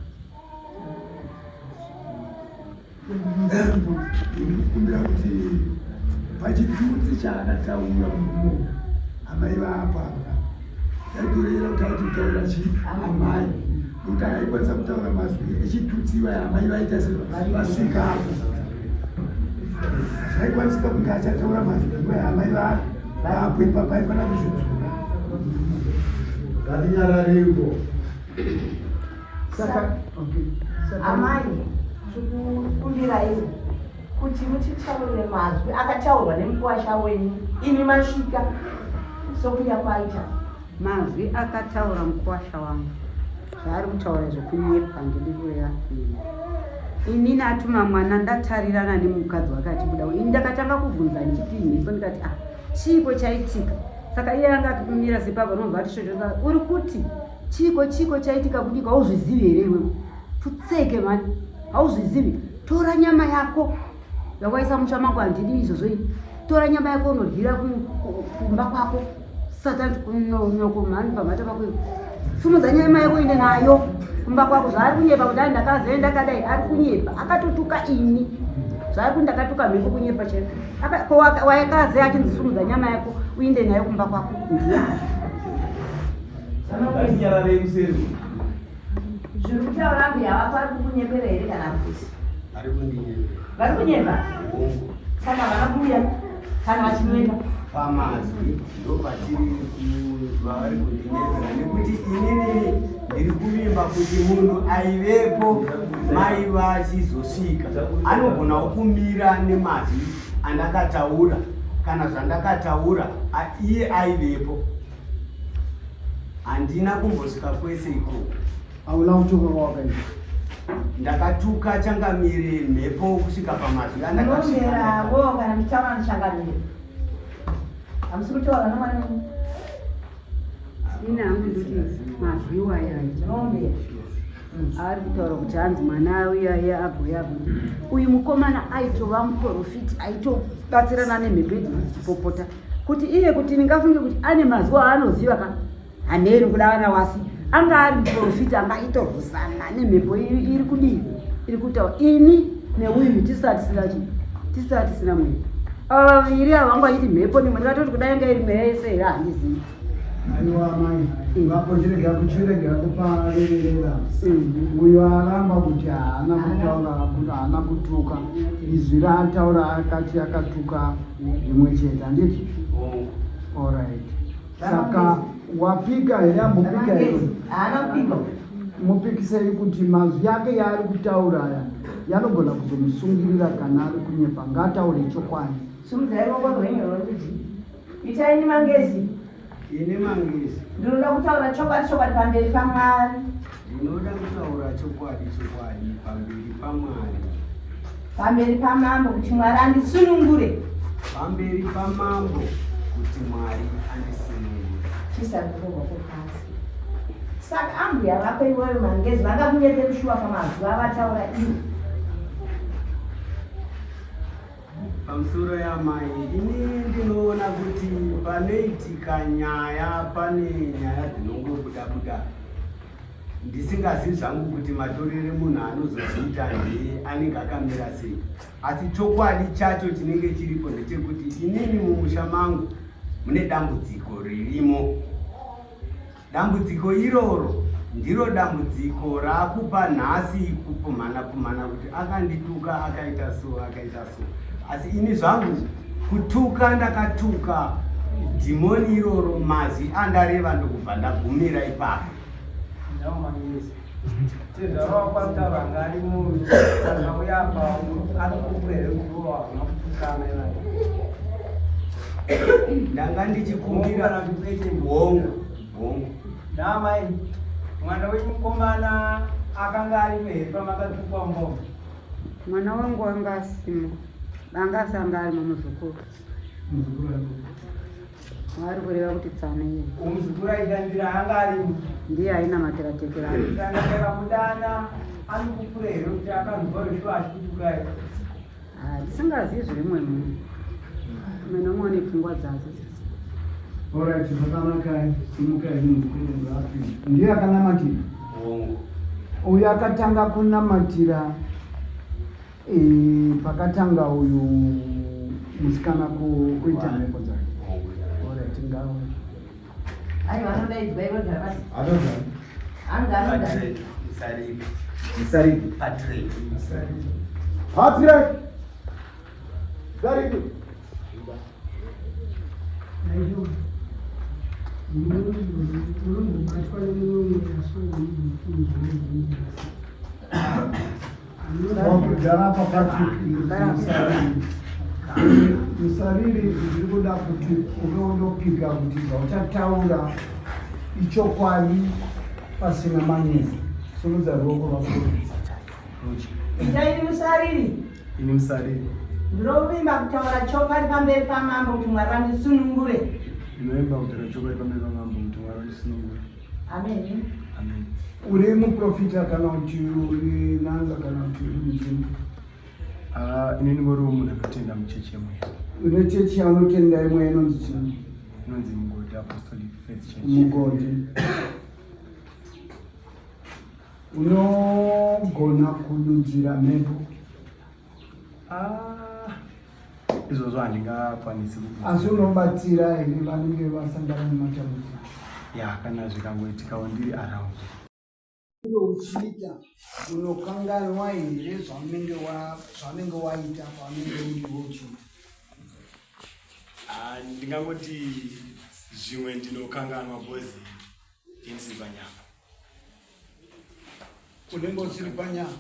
Ndinokumbira kuti pachitutsi chaakataura murume amai vapo apa yaitorera kuti aitotaura chii amai nokuti akaikwanisa kutaura mazwi echitutsi vaya amai vaita sevasvika apo zvaikwanisika kunge achataura mazwi vaya amai vapo ipapo aifanira kuzvidzura ngatinyarareiko Saka okay. Saka amai tikukumbiraiwo kuti mutitaurire mazwi akataurwa nemukuwasha wenyu imi masvika sokuya kwaita. Mazwi akataura mukuwasha wangu zvaari kutaura zvekunyepa handidi kureva ini. Inini atuma mwana ndatarirana nemukadzi wake achibuda ini ndakatanga kubvunza ndichiti mhepo ndikati ah chiiko chaitika saka iye anga akumira sepapo anobva ati shosho uri kuti Chiiko chiiko chaitika kudiko hauzvizivi here iwewe? Pfutseke mani. Hauzvizivi. Tora nyama yako yawaisa musha mangu handidi izvozvo ini. Tora nyama yako unodyira kumba kwako. Satan nyoko mhani pamhata pako iwe. Simudza nyama yako ende nayo kumba kwako. Zvaari kunyepa kuti ndakaze ndakadai ari kunyepa. Akatotuka ini. Zvaari kuti ndakatuka mhepo kunyepa chaiko. Ko wayakaze achinzi sumudza nyama yako uinde nayo kumba kwako. Ndiani? Ngatinyararei kuseri. Zviri kutaura mbuya vako ari kukunyepera here kana kuti? Ari kundinyepera. Vari kunyepa? Saka havana kuuya kana vachinyepa. Pamazwi ndopatiri vavari kundinyepera nekuti inini ndiri kuvimba kuti munhu aivepo mai vachizosvika anogonawo kumira nemazwi andakataura kana zvandakataura iye aivepo. Handina kumbosvika kwese ikoko. Hauna kutuka kwawakaita? Ndakatuka changamire mhepo kusvika pamazwi andakasvika. Munomberawo kana muchitaura nechangamire. Hamusi kutaura nomwana wenyu. Ini hangu ndoti mazwi iwayo ayo ari kutaura kuti hanzi mwana uya iye agouya agoti uyu mukomana aitova muprofiti aitobatsirana nemhepo idzi dzichipopota kuti iye kuti ndingafunge kuti ane mazwi aanoziva ka handei kuda vana wasi anga ari muprofita anga aitorwisana nemhepo iri kudii iri kutaura ini neuyu tisati tisina chii tisati tisina mweya ava vaviri ava vanga vachiti mhepo nemwe ndikatoti kudai yanga iri mweya yese here handizivi Aiwa amai, vapo chirega kuchirega kupareverera. Uyo aramba kuti haana kutaura kuti haana kutuka. Izwi raataura akati akatuka rimwe chete handiti? Alright. Saka wapika here ambopika here? Haana kupika. Mupikisei kuti mazwi ake yaari kutaura aya yanogona kuzomusungirira kana ari kunyepa. Ngaataure chokwadi. Sumudzai ruoko rwenyu rworudyi. Itai ini mangezi. Ini mangezi. Ndinoda kutaura chokwadi chokwadi pamberi paMwari. Ndinoda kutaura chokwadi chokwadi pamberi paMwari. Pamberi pamambo kuti Mwari andisunungure. Pamberi pamambo kuti Mwari andisunungure. Chisa ruoko rwako pasi. Saka ambuya vako iwewe mangezi vangakunyeperi shuwa pamazuva avataura ivo. Pamusoro yamai, ini ndinoona kuti panoitika nyaya pane nyaya dzinongobuda buda ndisingazivi zvangu kuti matorere munhu anozozviita ndeye anenge akamira sei asi chokwadi chacho chinenge chiripo ndechekuti inini mumusha mangu mune dambudziko ririmo Dambudziko iroro ndiro dambudziko raakupa nhasi kupumhana pumhana kuti akandituka akaita so akaita so asi ini zvangu kutuka ndakatuka dhimoni iroro mazwi andareva ndokubva ndagumira ipapo. Tezvara wako anotaura anga ari munhu akauya apa anokupura here kuti hauna kutukana ivai ndanga ndichikumbira hongu hongu naamai mwana wenyu mukomana akanga arimo here pamakatukwa mboma mwana wangu anga asimo anga asi anga arimo muzukuru Vari kureva kuti tsano iye. Muzukuru aishandira anga arimo. Ndiye ainamatira tete vake. Kana takamudana anokupura here kuti akanzwa Yoshua achikutukai? Ah, ndisingazivi zviri mumwe munhu. Mumwe nomwe une pfungwa dzake. Alright, zvakanakai, simukai muzukuru ngaapinde. Ndiye akanamatira? Hongu. Uyu akatanga kunamatira Eh, pakatanga uyu musikana kuita mhepo dzake. Alright, ngawe. Aiwa anodaidzwa iwe gara pasi. Anoda. Anoda anoda. Musariri. Musariri. Patrick. Musariri. Patrick. Musariri. Aiwa. Unombobatwa nemumwe mweya so unombofunga. Wakugara apa Patrick Musariri. Musariri ndiri kuda kuti uve unopika kuti zvauchataura ichokwadi pasina manyepo. Simudza ruoko rwako. Ita ini musariri. Ini musariri. Ndinovimba kutaura chokwadi pamberi pamambo kuti Mwari vandisunungure. Ndinovimba kutaura chokwadi pamberi pamambo kuti Mwari vandisunungure. Amen. Amen. Uri muprofita kana kuti uri n'anga kana kuti uri mudzimu? Ah, ini ndingoriwo munhu anotenda muchechi yemweya. Une chechi yaunotenda yemweya inonzi chii? Inonzi Mugodhi Apostolic Faith Church. Mugodhi. Unogona kududzira mhepo? Ah, izvozvo handingakwanisi asi unobatsira here vanenge vasangana nematambudziko? Ya, kana zvikangoitikawo ndiri around. Uchiita unokanganwa here zvaunenge zvaunenge waita paunenge uriwo uchiita? Ah, ndingangoti zvimwe ndinokanganwa because ndisiri panyama. Unenge usiri panyama,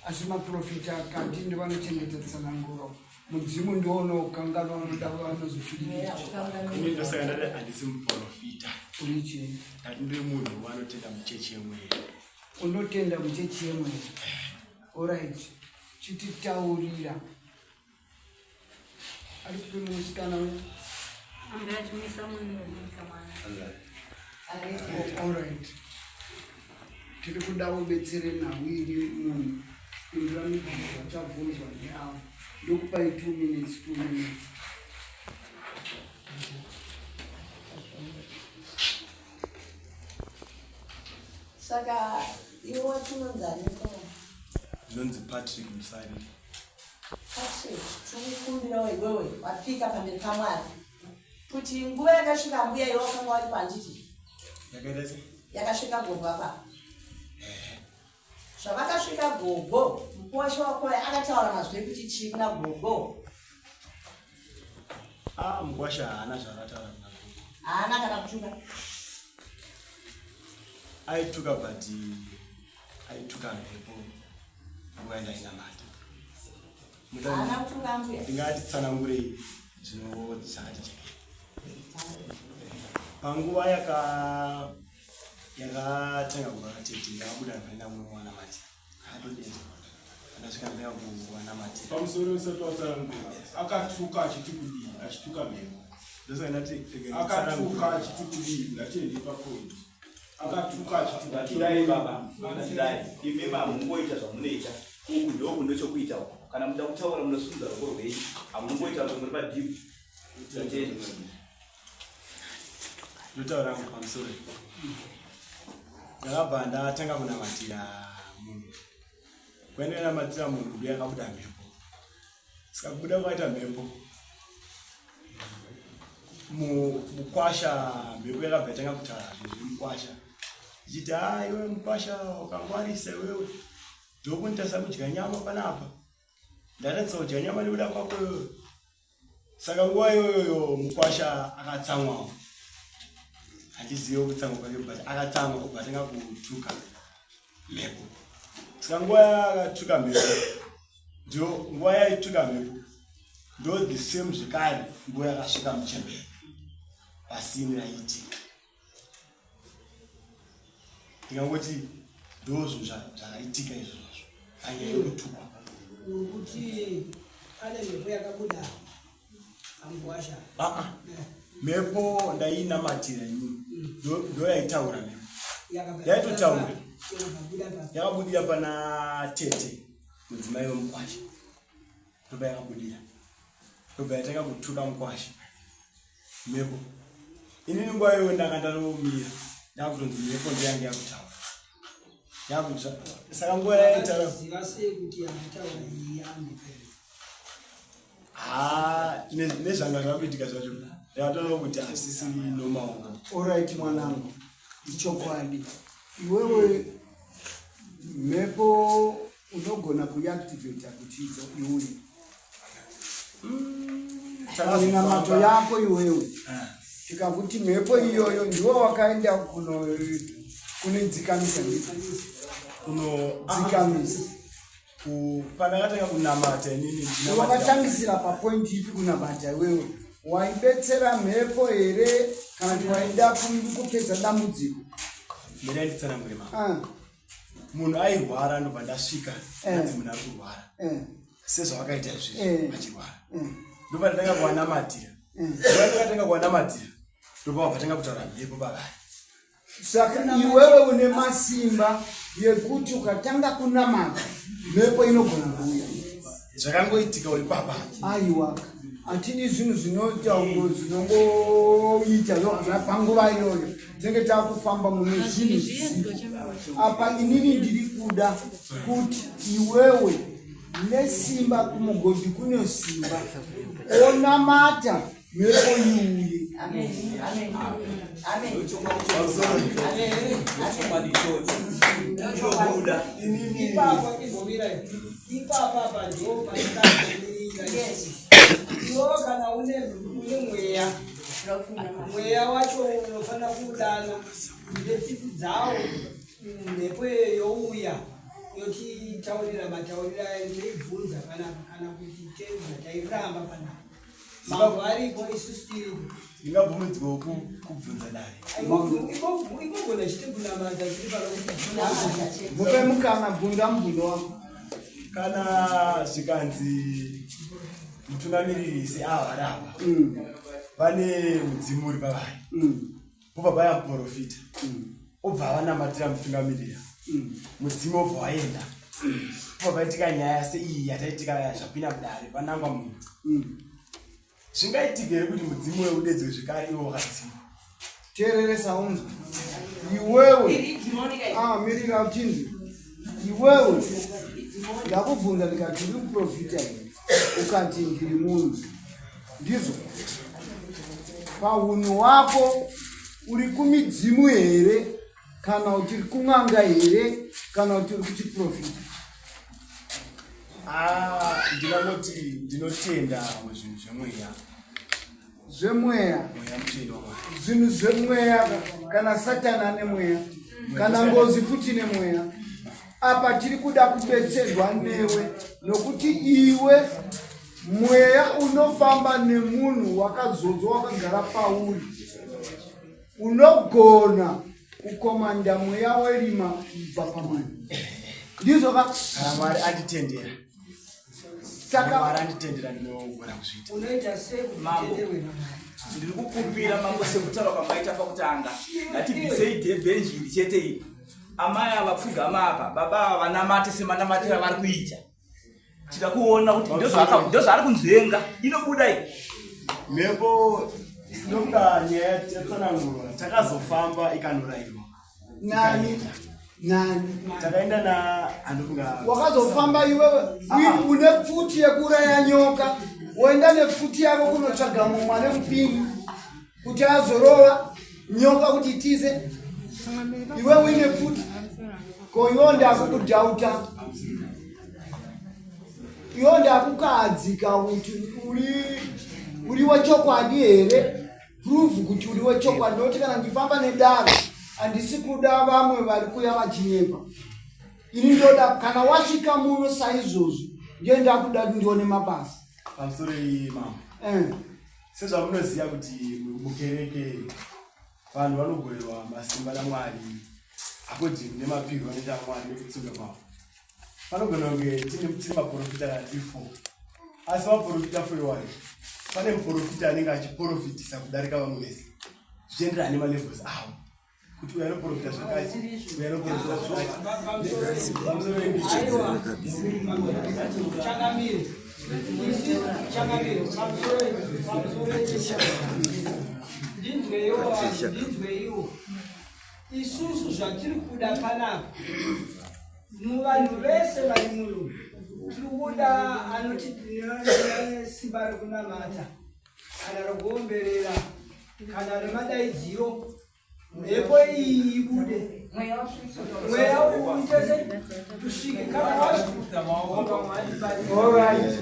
asi maprofita akati ndivanochengeta tsananguro, mudzimu ndiwo unokanganwa, unoda vanozopfidikira. Ini ndosaka ndati handisi muprofita. Uri chii? Ndati ndiri munhu wanotenda muchechi yemweya. Unotenda muchechi yemweya. Orit, chititaurira ari kupi musikana uyu? Orit, tiri kuda ubetsere nhau iri munhu pindura mibvunzo vachabvunzwa neavo. Ndokupai 2 minutes, 2 minutes. Saka iwe watinonzi aniko? Ndinonzi Patrick Musariri. Patrick, tikukumbirawo iwewe wapika pamberi paMwari kuti nguva yakasvika mbuya iwe wakanga wari panditi? Yakaita sei? Yakasvika gogo apa. Zvavakasvika gogo, mukuwasha wako akataura mazwi ekuti chii kuna gogo? Ah, mukuwasha haana zvaakataura kuna gogo. Haana kana kutuka. Aituka, but aituka mhepo nguva yandainamata. Haana kutuka mbuya. Ndingati tsanangurei zvino zvakati chekei. Panguva yaka yakatanga kurwara tete, ndakabuda ndaenda kunowana mati akatodedzwa, ndasvika ndaenda kuwana mati. Pamusoro, usati watsanangura, akatuka achiti kudii? Achituka mhepo. Ndosaka ndati akatuka achiti kudii? Ngatiende papoint. Akatuka achiti kudii? Batsirai baba, batsirai. Imi mamungoita zvamunoita. Uku ndoku ndochokuita uku. Kana muda kutaura munosunza ruoko rwenyu. Hamunongoita kuti muri padhipu. Tatenda. Ndotaura hangu pamusoro. Ndakabva ndatanga kunamatira munhu. Kwandinamatira munhu ndiye akabuda mhepo. Saka kubuda kwaita mhepo, mukwasha, mhepo yakabva yatanga kutaura zvinhu zvemukwasha ichiti, ha, iwewe mukwasha wakangwarisa iwewe, ndokunitasa kudya nyama panapa, ndaratidza kudya nyama nekuda kwako iwewe. Saka nguva iyoyoyo mukwasha akatsamwawo, handizive kutsamwa kwake, but akatsamwa obva atanga kutuka mhepo. Saka nguva yaakatuka mhepo, ndio nguva yaituka mhepo, ndo the same zvekare nguva yakasvika muchembere pasini raiitika. Ndingangoti ndo zvinhu zvakaitika izvozvo panyaya yekutukwa. Kuti pane mhepo yakabuda amukwasha? Aa, mhepo ndainamatira inini, ndo yaitaura mhepo, yaitotaura, yakabudira pana tete mudzimai wemukwasha, ndobva yakabudira, ndobva yatanga kutuka mukwasha mhepo. Inini nguva iyoyo ndanga ndatomira, ndakutonzi mhepo ndoyange yakutaura yakutsva. Saka nguva yaitaura Ziva sei kuti yakutaura iyi yamhepo? Ha, nezvanga zvakuitika zvacho ndakatoona kuti hazvisisiri normal. Alright mwanangu, ichokwadi iwewe mhepo unogona kuiactivata kuti idzo iuye minamato yako iwewe. Tikakuti mhepo iyoyo ndiwo wakaenda kunoidzikamisa, ndipo kunodzikamisa. Pandakatanga kunamata inini, wakatangisira papoint ipi kunamata iwewe? Waibetsera mhepo here kana kuti waida kupedza dambudziko? Mirai nditsanangure mama. Ah. Munhu airwara, ndobva ndasvika, anzi munhu ari kurwara sezvavakaita izvezvi, achirwara, ndobva ndatanga kuwanamatira. Ndobva ndakatanga kuwanamatira, ndobva vavatanga kutaura mhepo pavari. Saka iwewe une masimba yekuti ukatanga kunamata mhepo inogona kuuya? Zvakangoitika uri papa. Aiwa, hatidi zvinhu zvinoita zvinongoita panguva iyoyo, tinenge takufamba mune zvinhu zvisipo apa. Inini ndiri kuda kuti iwewe Nesimba kumugodhi kune simba. Onamata mhepo iuye. Ipapo imbomira ipapa apa ndo patikamirira. Iwewe kana une une mweya, mweya wacho unofanira kuudana netsitsi dzawo, mhepo iyoyo youya yotitaurira matauriro ayo toibvunza panapa kana kuti tebva tairamba panapa. Mambo aripo, isusu tiripo. Ndingabvumidzwawo kubvunza dare? Igogona chete kunamata tiri pano. Mupe mukana, bvunza mubvunzo wako. Kana zvikanzi mutungamiriri seava rava vane mudzimu uri pavari, pobva paya muprofita obva avanamatira mutungamirira, mudzimu obva waenda, pobva paitika nyaya seiyi yataitika, zvapinda mudare, panangwa munhu, zvingaitika here kuti mudzimu weudedzwe zvekare iwo wakadzima? Teereresa unzwe iwewe. Ah, mirira uchinzi iwewe. Ndakubvunza ndikati uri muprofita here, ukati ndiri munhu. Ndizvo paunhu wako uri kumidzimu here, kana kuti uri kun'anga here, kana kuti uri kuchiprofita? Ah, ndingangoti ndinotenda muzvinhu zvemweya. Zvemweya. Mweya mutsvene waMwari. Zvinhu zvemweya, kana Satani ane mweya, kana ngozi futi nemweya. Apa tiri kuda kubetserwa newe, nokuti iwe mweya unofamba nemunhu wakazodzwa wakagara pauri, unogona kukomanda mweya werima kubva pamunhu. Ndizvo ka? Kana Mwari anditendera. Saka Mwari anditendera, ndinogona kuzviita. Unoita sei kuti Mambo. utenderwe naMwari? Ndiri kukumbira mambo, sekutaura kwamaita pakutanga, ngatibvisei dhebhenjiri chete ipi. Amai ava pfugama apa, baba ava vanamate semanamatiro avari kuita. Tida kuona kuti ndozvaari kunzvenga, inobuda iyi. Mhepo, ndokuda nyaya yatsanangurwa, takazofamba ikanorayirwa. Nani nani? Takaenda na andofunga. Wakazofamba iwewe une pfuti yekuuraya nyoka, woenda nepfuti yako kunotsvaga mumwe ane mupini kuti azorova nyoka kuti itize, iwe uine pfuti. Ko iwo ndakukudhauta, iwo ndakukahadzika kuti uri wechokwadi here? Prove kuti uri wechokwadi, nokuti kana ndifamba nedare handisi kuda vamwe vari kuya vachinyepa. Ini ndoda kana wasvika muno saizvozvi, ndiye ndakuda kuti ndione mabasa. Pamusoro iyi mambo. Sezvamunoziva kuti mukereke vanhu vanogoverwa masimba naMwari according nemapirwo anoita Mwari nekutsunga kwavo. Panogona kunge tine maprofita kana tiri four, asi maprofita four iwayo pane muprofita anenge achiprofitisa kudarika vamwe vese, zvichienderana nemalevels avo, kuti uyu anoprofita zvakati, uyu anoprofita zvakati. Pamusoro Changamire, changamire, pamusoro, ndinzweiwo, ndinzweiwo. Isusu zvatiri kuda panapa, muvanhu vese vari muno, tiri kuda anoti tine simba rekunamata kana rekuomberera kana remadaidziro, mhepo iyi ibude, mweya uite sei tusvike kana wasvika. Alright,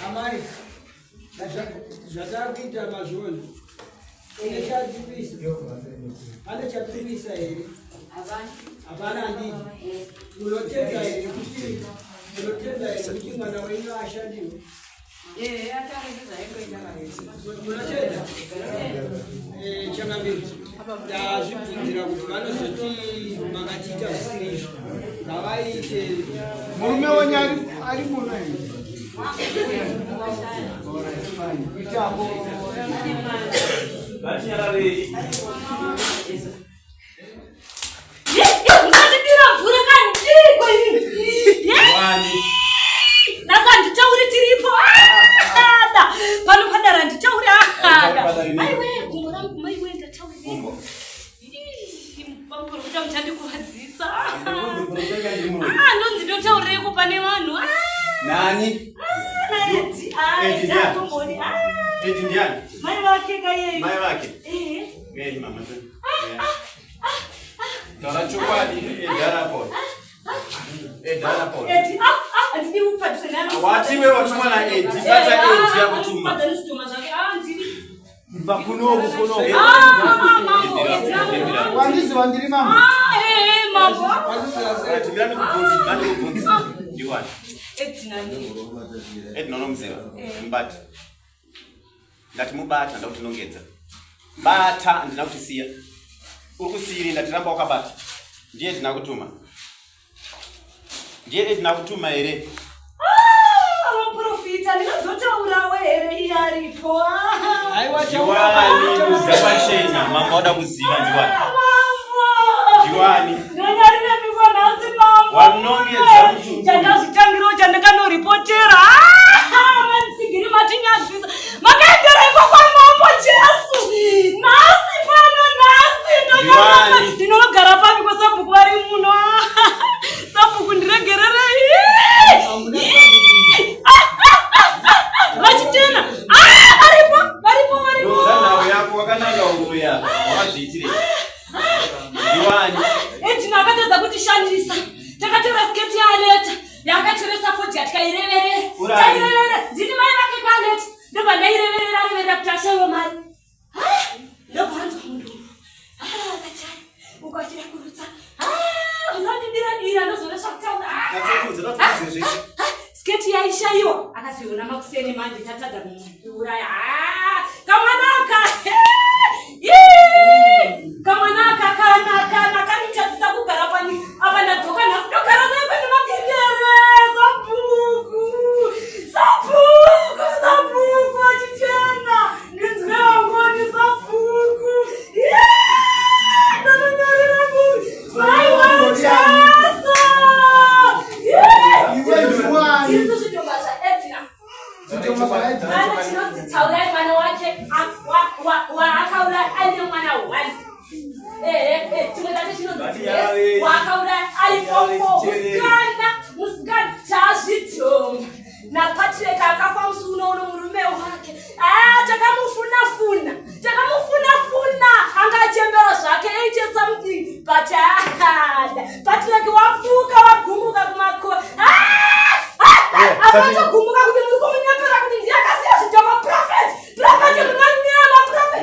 Amai, zvatakuita mazviona, ine chatikuisa, pane chatikuisa here? Hapana. Handiti unotenda here kuti Munotenda here kuti mwana wenyu ashandiwe? Munotenda? Changamire, ndazvibvunzira kuti vanozoti makatiita zvisiri izvo, ngavaite. Murume wenyu ari muno here? Alright, fine. Itako. Ngatinyararei. Musatidira mvura kani chiiko imi? Nhasi handitauri tiripo. Ada. Pano padara handitauri. Ada. Maiwe gumbo rangu maiwe ndatauri. Vamuprofita muchandikuvadzisa. Ah, ndonzi ndotaureiko pane vanhu? Ah. Nani? Naedi. Ah, Edi ndiani? ndatomboni. Ah. Edi ndiani? Mai vake kaiyeyo. Mai vake. Eh. Ngeni mama. Taura chokwadi edharapo. Edharapo. Edi, ah, ah, handidi kupadze nani. Wati iwe watumwa naEdi, bata Edi yakutuma. Padze nezvidhoma zvake. Ah, ndini. Ibva kunoku kunoku. Ah, mambo, Edi, ah, Wandiziva ndiri mama. Ah, eh, eh, mambo. Right, mira ndikubvunze, mira ndikubvunze. Ndiwani? Edi nani? Edi unomuziva? Eh. Mubati. Ndati mubata, ndakuti nongedza. Bata, handina kuti siya. Uri kusiyiri, ndati ramba wakabata. Ndiye ndina kutuma. Ndiye ndina kutuma here? Ah, vaprofita, ndinozotaurawo here iye aripo? Ah. Ndiwani kuziva pachena, mambo wada kuziva ndiwani. Mambo. Ndiwani? Ndonyarira miko nhasi mambo. Wanongedza muchungu. Chandazvitangirawo chandakanорipotera. Ah, matsigiri matinyadzisa. Makaendereiko kwamambo Jesu? Nhasi pano nhasi ndonyarira. Ndiwani? Ndinogara papi kwasabhuku vari muno. Sabhuku ndiregererei. Vachitena. Ah, varipo, varipo, varipo. Ndodza nhau yako wakananga uya. Wakazviitirei? Ndiwani? Edina akatadza kutishandisa. Takatora sketi yaAleta yaakatoresa fodya tikaireverera. Urani? Taireverera. Ndini mai vake kwaAleta. Ndobva ndaireverera reverera kuti ashaiwe mari. Ah, ndobva anzwa mudumbu. Ah, akachaya. Uko achida kurutsa. Ah, musandidira dira ndozoresva kutaura. Ah, Ngatibvunze, ngatibvunze zvese. sketi yaishayiwa akazoiona makuseni manje tatadza kumuuraya. Ah, kamwanaka. Ii! Kamwanaka kana kanitadzisa kugara pani apa ndadzoka nhasi ndogara sei kwete magendere sabhuku sabhuku sabhuku achichena ndinzwe wangoni sabhuku Ii! ndinonyarira munhu maiwa Jesu Iwe ndiwani? Isu zvidhoma zvaEdna Zvidhoma zvaEdna. Mwana chinonzi taurai mwana wake waakauraya aine mwana one. Ehe, chimwe chacho chinonzi Grace, waakauraya ari form four. Musikana, musikana chazvidhoma. naPatrick akafa musi uno uno murume wake. Ah, takamufuna funa. Takamufuna funa. Anga achembera zvake 80 something but ah, Patrick wapfuka wagumuka kumakore. Ah! Akatogumuka kuti muri kumunyepera kuti ndiye akasiya zvidhoma prophet. Prophet munonyema prophet.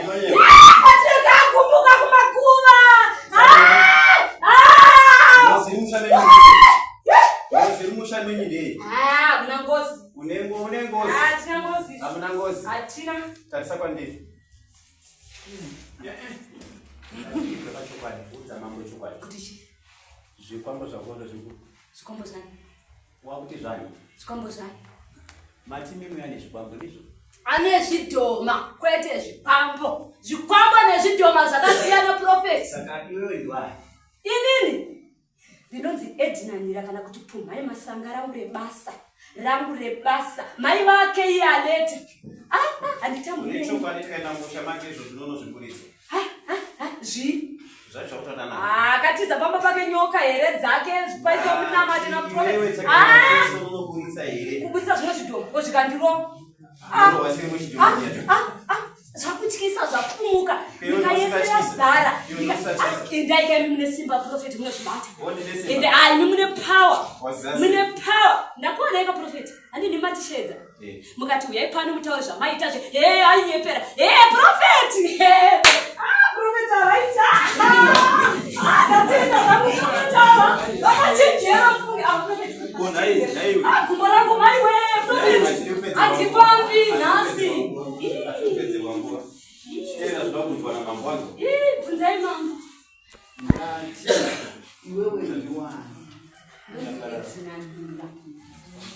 Patrick agumuka kumakuva. Ah! Ah! Ngozi iri musha menyu. Ngozi iri musha menyu ndei? Ah, muna ngozi. Une ngozi. Hatina ngozi. Hamuna ngozi. Hatina. Tarisa kwandiri. Chokwadi, udza mambo chokwadi. Kuti chii? Zvikwambo zvako ndozviku. Zvikwambo zvani? Wakuti zvani? Zvikwambo zvani? Mati mimwe ane zvikwambo ndizvo? Ane zvidhoma kwete zvikwambo. Zvikwambo nezvidhoma zvakasiyana prophet. Saka iwewe ndiwani? Inini ndinonzi Edna Nyira kana kuti Pumhai Masanga rangu rebasa. Rangu rebasa. Mai vake iye Aleta. Ah, ah, Une handitamburi. chokwadi tikaenda musha make izvo zvinonozviburitsa. Zvi. Zvacho zvakutaura nani? Ah, akatiza pamba pake nyoka here dzake paiswa munamate Iwewe naprofet. takaenda Ah, Jesu unoburitsa here? kubudisa zvimwe zvidhoma ozvikandirova. Ah. Ndiro wasiri muchidhoma Ah, ah, zvakutyisa zvapumuka Iwe nyika yese unosatyisa. yazara Iwe unosatyisa. Endai kaimi mune simba profeti munozvibata Wondine simba. ende ai mune power Waziva mune power ndakuonai kaprofeti handini matishedza Eh. mukati uyai pano mutaure zvamaita zve he ainyepera he profeti he Ah, profeti avaita Ah, ndatenda zvangu profeti ava vakachenjera mufunge Ah, profeti Ko nhai, nhaiwe. Bvunzai mambo. Ndati iwewe ndiwani? Edina Nina.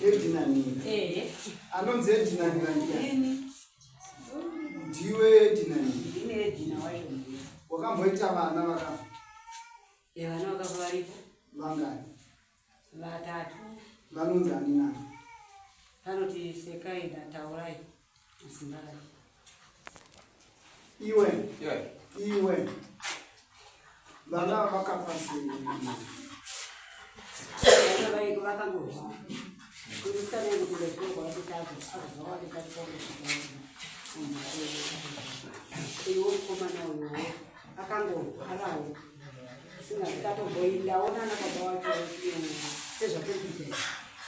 Edina Nina. Ehe. Anonzi Edina Nina ndiani? Ini. Ndiwe Edina Nina. Ndini Edina wacho ndiye. Wakamboita vana vakafa? Eh, vana vakafa varipo. Vangani? Vatatu. Vanonzi ani nani? Panoti Sekai naTaurai naSimbarai. Iwe. Iwe. Vana vakafa sei? Vana vaiko vakangozva. Kusikana kuenda kuchikoro kwavakutatu, akabva wakutatu kwakusvika. Iwo mukomana uyowo akangorwarawo. Singazikatomboindaona ana baba wacho sezvatiri kuita.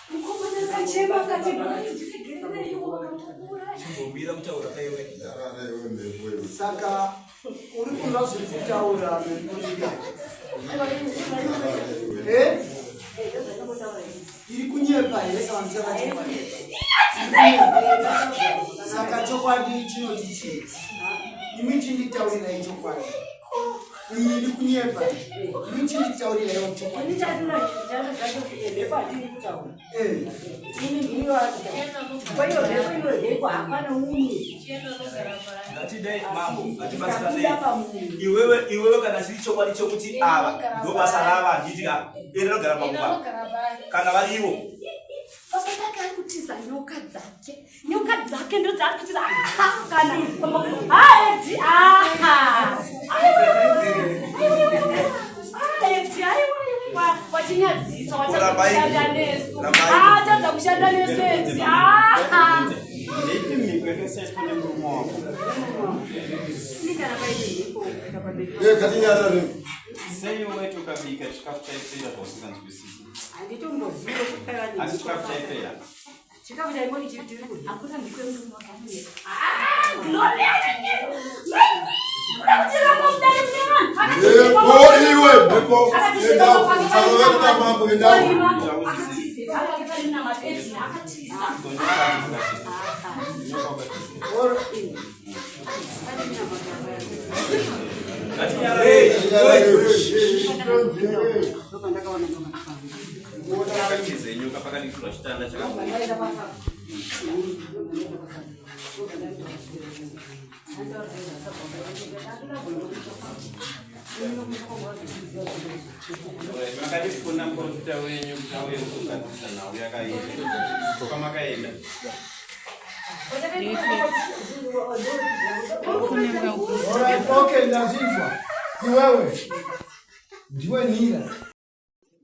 Mukomana akachema akati ndiregerereiwo vakatokuuraya. Chimbomira kutaura kaiwe. Saka uri kunzwa zviri kutaura mhepurika? Eh? Iri kunyepa here kana ndichava chokwadi? Saka chokwadi chinoti chii? Imi chinditaurirai chokwadi. Iyi iri kunyepa. Imi chinditaurirai chokwadi. Ngatidai mambo, ngatibatsiranei. Iwewe iwewe kana chiri chokwadi chokuti ava ndo basa rava handiti ka iri rinogara pakupa kana varivo Baba vake ari kutiza nyoka dzake. Nyoka dzake ndodzaari kutiza. Ah, kana. Ah, Edi, ah. Ah, Edi, aiwa, wachinyadzisa, watadza kushanda nesu. Ah, tadza kushanda nesu, Edi. Ah. Ndeipi mhiko yakasaiswa nemurume wako? Ngatinyarare. Sei waiti ukabika chikafu chaipera zvausinganzwisisi? Handitombozivi kuti paiva Asi chikafu chaipera. Chikafu chaingoti chiri tiri kudya. Hakuna mhiko yemurume wako. Ah, Gloria, kuda kutiramba mudare mune vanhu. Mhepo iwe mhepo enda usarove kuna mambo enda. Pakatize nyoka pakadikirwa chitanda chakakura. Makadifuna muprofita wenyu kuti auye kuzogadzirisa nhau yakaita. Kwamakaenda. Alright, okay, ndazvinzwa. Iwewe ndiwe nira.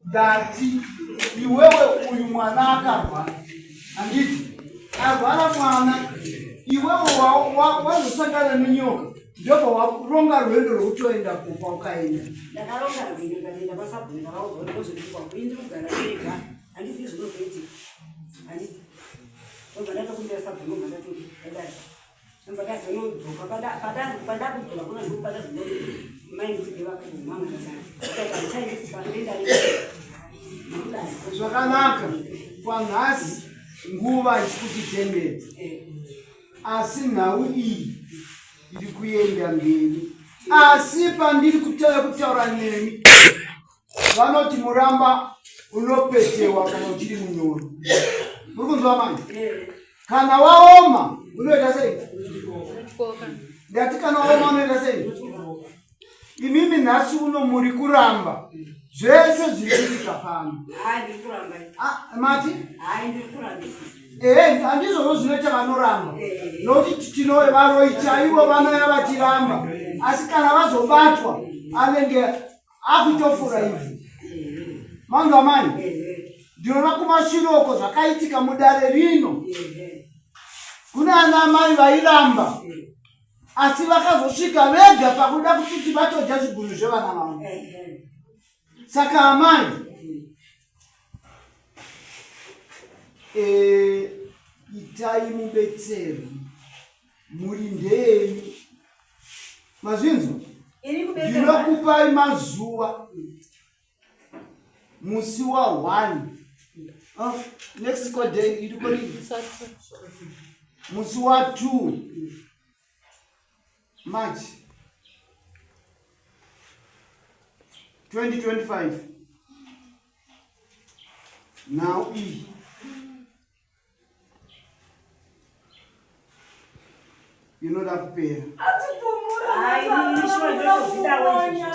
Ndati iwewe uyu mwana akarwara. Handiti arwara mwana iwewe wazosangana nenyoka ndobva waronga rwendo rwekutoenda kupa ukaenda. Ndakaronga rwendo ndikaenda kwasabhuku ndakaudza kuti kozodikwa ini ndiri kugara ndega handizivi zvinozoitika handiti ndobva ndatokumbira sabhuku ndobva ndatoti ndadai ndobva ndazonodzoka pandakudzoka kuna ndipo pandazonoti mai mutsige vakati mama ndadai pandoenda Zvakanaka kwanhasi nguva ichikutitendedza asi nhau iyi iri kuenda mberi asi pandiri kutauya kutaura nemi vanoti muramba unopetewa kana uchiri munyoro muri kunzwa manje kana waoma unoita sei ndati kana waoma unoita sei imimi nhasi uno muri kuramba zvese zviri kuitika pano Ah, mati ehe handizvozvo zvinoita vanoramba nokuti tino varoyi chaivo vanouya vachiramba asi kana vazobatwa anenge akutofura ivhu manzwa mani ndinoona kumashiroko zvakaitika mudare rino kuna ana mai vairamba asi vakazosvika vega pakuda kutiti vatodya zvigunu zvevana vavo saka amai e, itai mubetsero muri ndeyenyu mazvinzwa ndinokupai mazuva musi wa 1 oh, next court day iriko rini musi wa 2 march 2025 nhau iyi inoda kupera.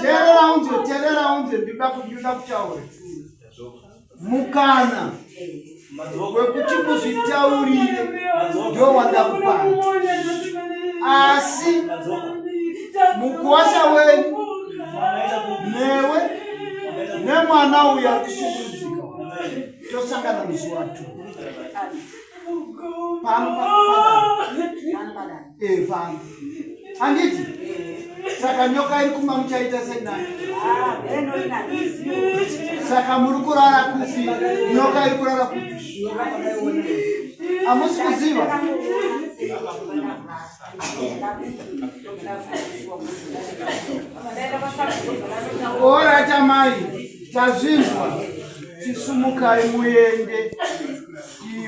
Teerera unzwe, teerera unzwe, ndinoda kutaura mukana wekuti muzvitaurire ndo wandakupana, asi mukuwasha wenyu newe nemwana uyu ari kushungurudzika tosangana musi watu pano pano handiti saka nyoka iri kumba muchaita senai saka muri kurara kupi nyoka iri kurara kupi hamusi kuziva Orit amai, tazvinzwa. Chisumukai muende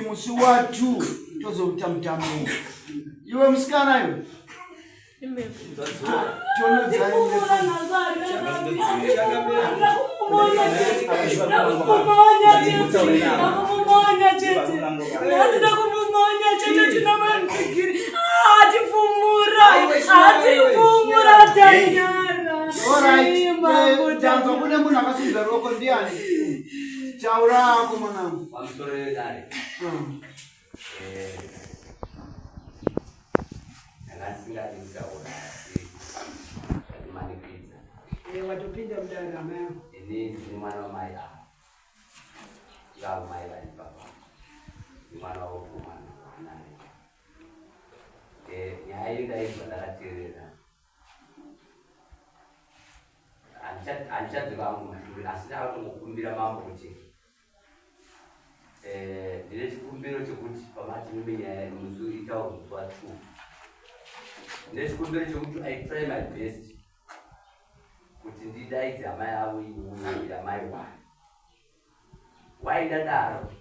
musi wa 2 tozoita mutambo. Iwe musikana iwe Tanzwa kune munhu akasimudza ruoko ndiani? Taura hako mwanangu. Pamusoro yedare. Ndanga ndisingadi kutaura asi zvandimanikidza. Watopinda mudare hama yangu. Ini ndini mwana wamai ava. Ivavo mai vari papa. Ndi mwana wavo mukomana anaye. Nyaya iyi ndainzwa ndakateerera. Handichadzoka hangu kumashure asi ndakatongokumbira mambo kuti ndine chikumbiro chekuti pamati mime nyaya musi itawo musi wa 2. Ndine chikumbiro chekuti I try my best kuti ndidaidze amai avo iuye amai wani. Why ndadaro?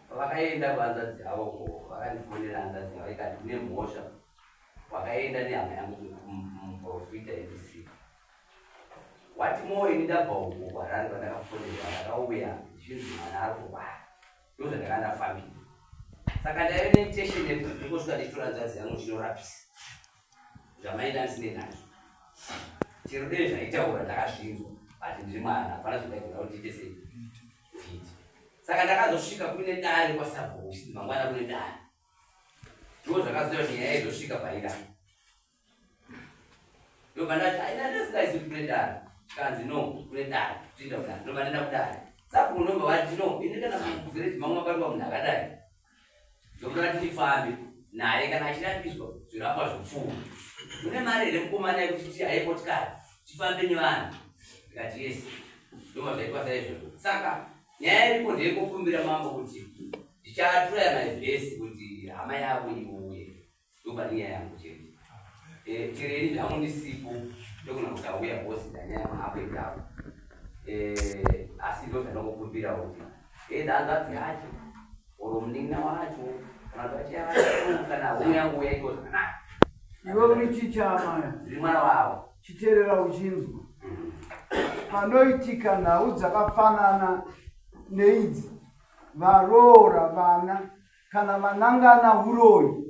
Pavakaenda kuhanzvadzi yavo uko vakandifonera hanzvadzi yavo ikati kune mhosva wakaenda nehama yangu kumuprofita ABC. What more ini ndabva uko kuHarare kwandakafonerwa ndakauya ndichinzi mwana ari kurwara. Ndozvandakanga ndafambira. Saka ndaive neintention yekuti ndingosvika ndichitora hanzvadzi yangu ndichinorapisa. Zvamaida ndisine nazvo. Chero dei zvaitaura ndakazvinzwa but ndiri mwana hapana zvandaigona kuti ndiite sei. Ndiite. Saka ndakazosvika kune dare kwasabhuku uchiti mangwana kune dare. Ndizvo zvakazoita kuti nyaya izosvika paira. Ndobva ndati aina ndisingazivi kuti kune dare. Kanzi no kune dare. Tienda kudare. Ndobva ndaenda kudare. Sabhuku ndobva vati no ini kana muvillage mangu mabatwa munhu akadai. Ndokuti ndifambe naye kana achirapiswa zvirapwa zvopfuura. Une mari here mukomana yekuti tihaye motikari tifambe nevanhu? Ndikati yes. Ndobva zvaitwa saizvozvo. Saka nyaya iripo ndeyekukumbira mambo kuti ndichatraya my best kuti hama yavo iuye. Ndopane nyaya yangu chete. Chero ini zvangu ndisipo ndogona kusauya boss ndanyaya apo ipapo. Asi ndo zvandingokumbira kuti either hanzvadzi yacho or munin'ina wacho kana kuti vachiya vacho kana homwe yangu uya iko zvakanaka. Iwe uri chicha amaya. Ndiri mwana wavo. Chiteerera uchinzwa. Panoitika nhau dzakafanana neidzi, varoora vana kana vanangana huroyi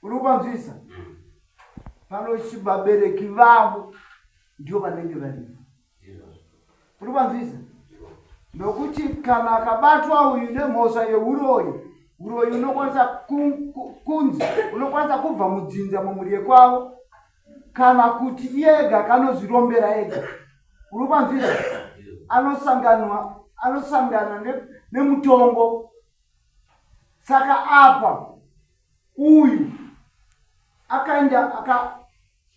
uri kupanzwisa panochi vabereki vavo ndio vanenge varipo uri kupanzwisa nokuti kana akabatwa uyu nemhosva yehuroyi huroyi unokwanisa kunzi unokwanisa kubva mudzinza mumhuri yekwavo kana kuti iye ega kanozvirombera ega uri kupanzwisa anosanganwa anosangana nemutongo Saka apa uyu akaenda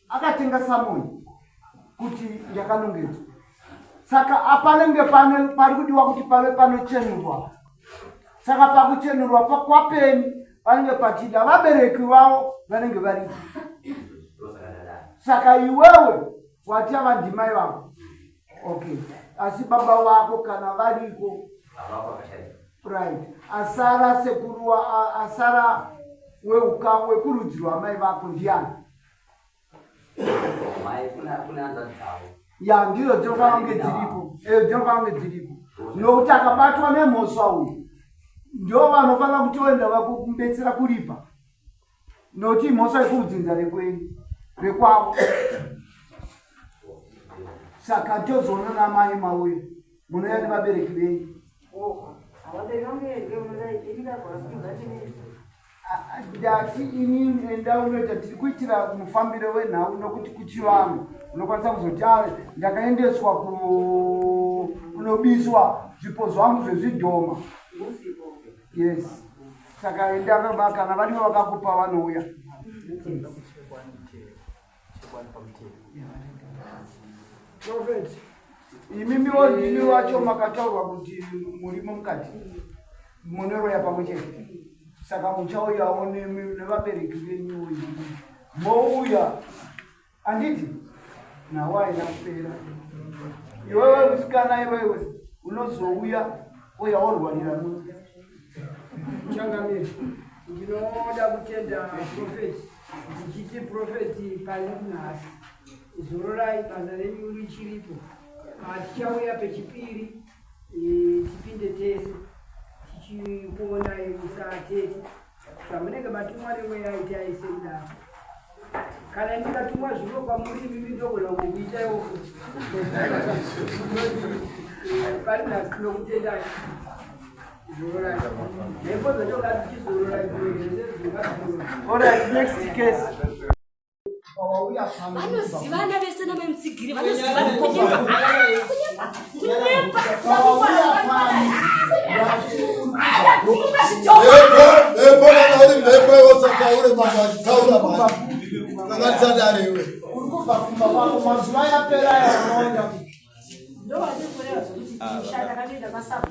akatenga samoni kuti yakanongedzwa. Saka apanenge pane pari kudiwa kuti pave panochenurwa. Saka pakuchenurwa kwapeni panenge pachida vabereki vavo vanenge varipo. Saka iwewe wati ava ndimai vako. Okay. Asi baba vako kana variko right asara sekuru asara weuka wekurudzi rwamai vako ndiani? Mai kuna hanzvadzi dzavo. Ya, ndizo dzinofanira kunge dziripo. Eh, dzinofanira kunge dziripo. Nokuti akabatwa nemhosva uyu ndo vanofanira kutoenda vakumubetsera kuripa. Nokuti imhosva yekudzinza rekwenyu rekwavo. Saka tozoona namai mauya munouya nevabereki venyu. Ndati ini enda unoita tiri kuitira mufambiro wenhau nokuti kuchivanhu unokwanisa kuzoti a ndakaendeswa kunobiswa zvipo zvangu zvezvidhoma. Yes. Saka enda kana varivo vakakupa vanouya. Prophet. Imimiwo ndimi wacho makataurwa kuti murimo mukati munoroya pamwe chete saka muchauyawo nevabereki venyu mouya handiti nawo haina kupera iwewe musikana iwewe unozouya uya worwarira muno Changamire, ndinoda kutenda prophet ndichiti prophet pane nhasi zororai basa renyu richiripo tichauya pechipiri eh, tipinde tese tichikuonai musatete zvamunenge matumwa nemweya itai sekudaro kana ndikatumwa zvimwe kwamuri imimi ndogona kukuitaiwo futi pari nhasi tinokutendai zororai mhepo dzacho ngatichizororai zvese zvingazorora Alright, next case. Vanozivana vese namai mutsigiri vanozivana kunyepa kunyepa kunyepa Mhepo kana uri mhepo iwe usataure mambo achitaura mhani. Kanganisadare iwe. Uri kubva kumba kwako mazuva yapera aya unoenda. Ndowandikurewa zvekuti ndakatoenda kwasabu.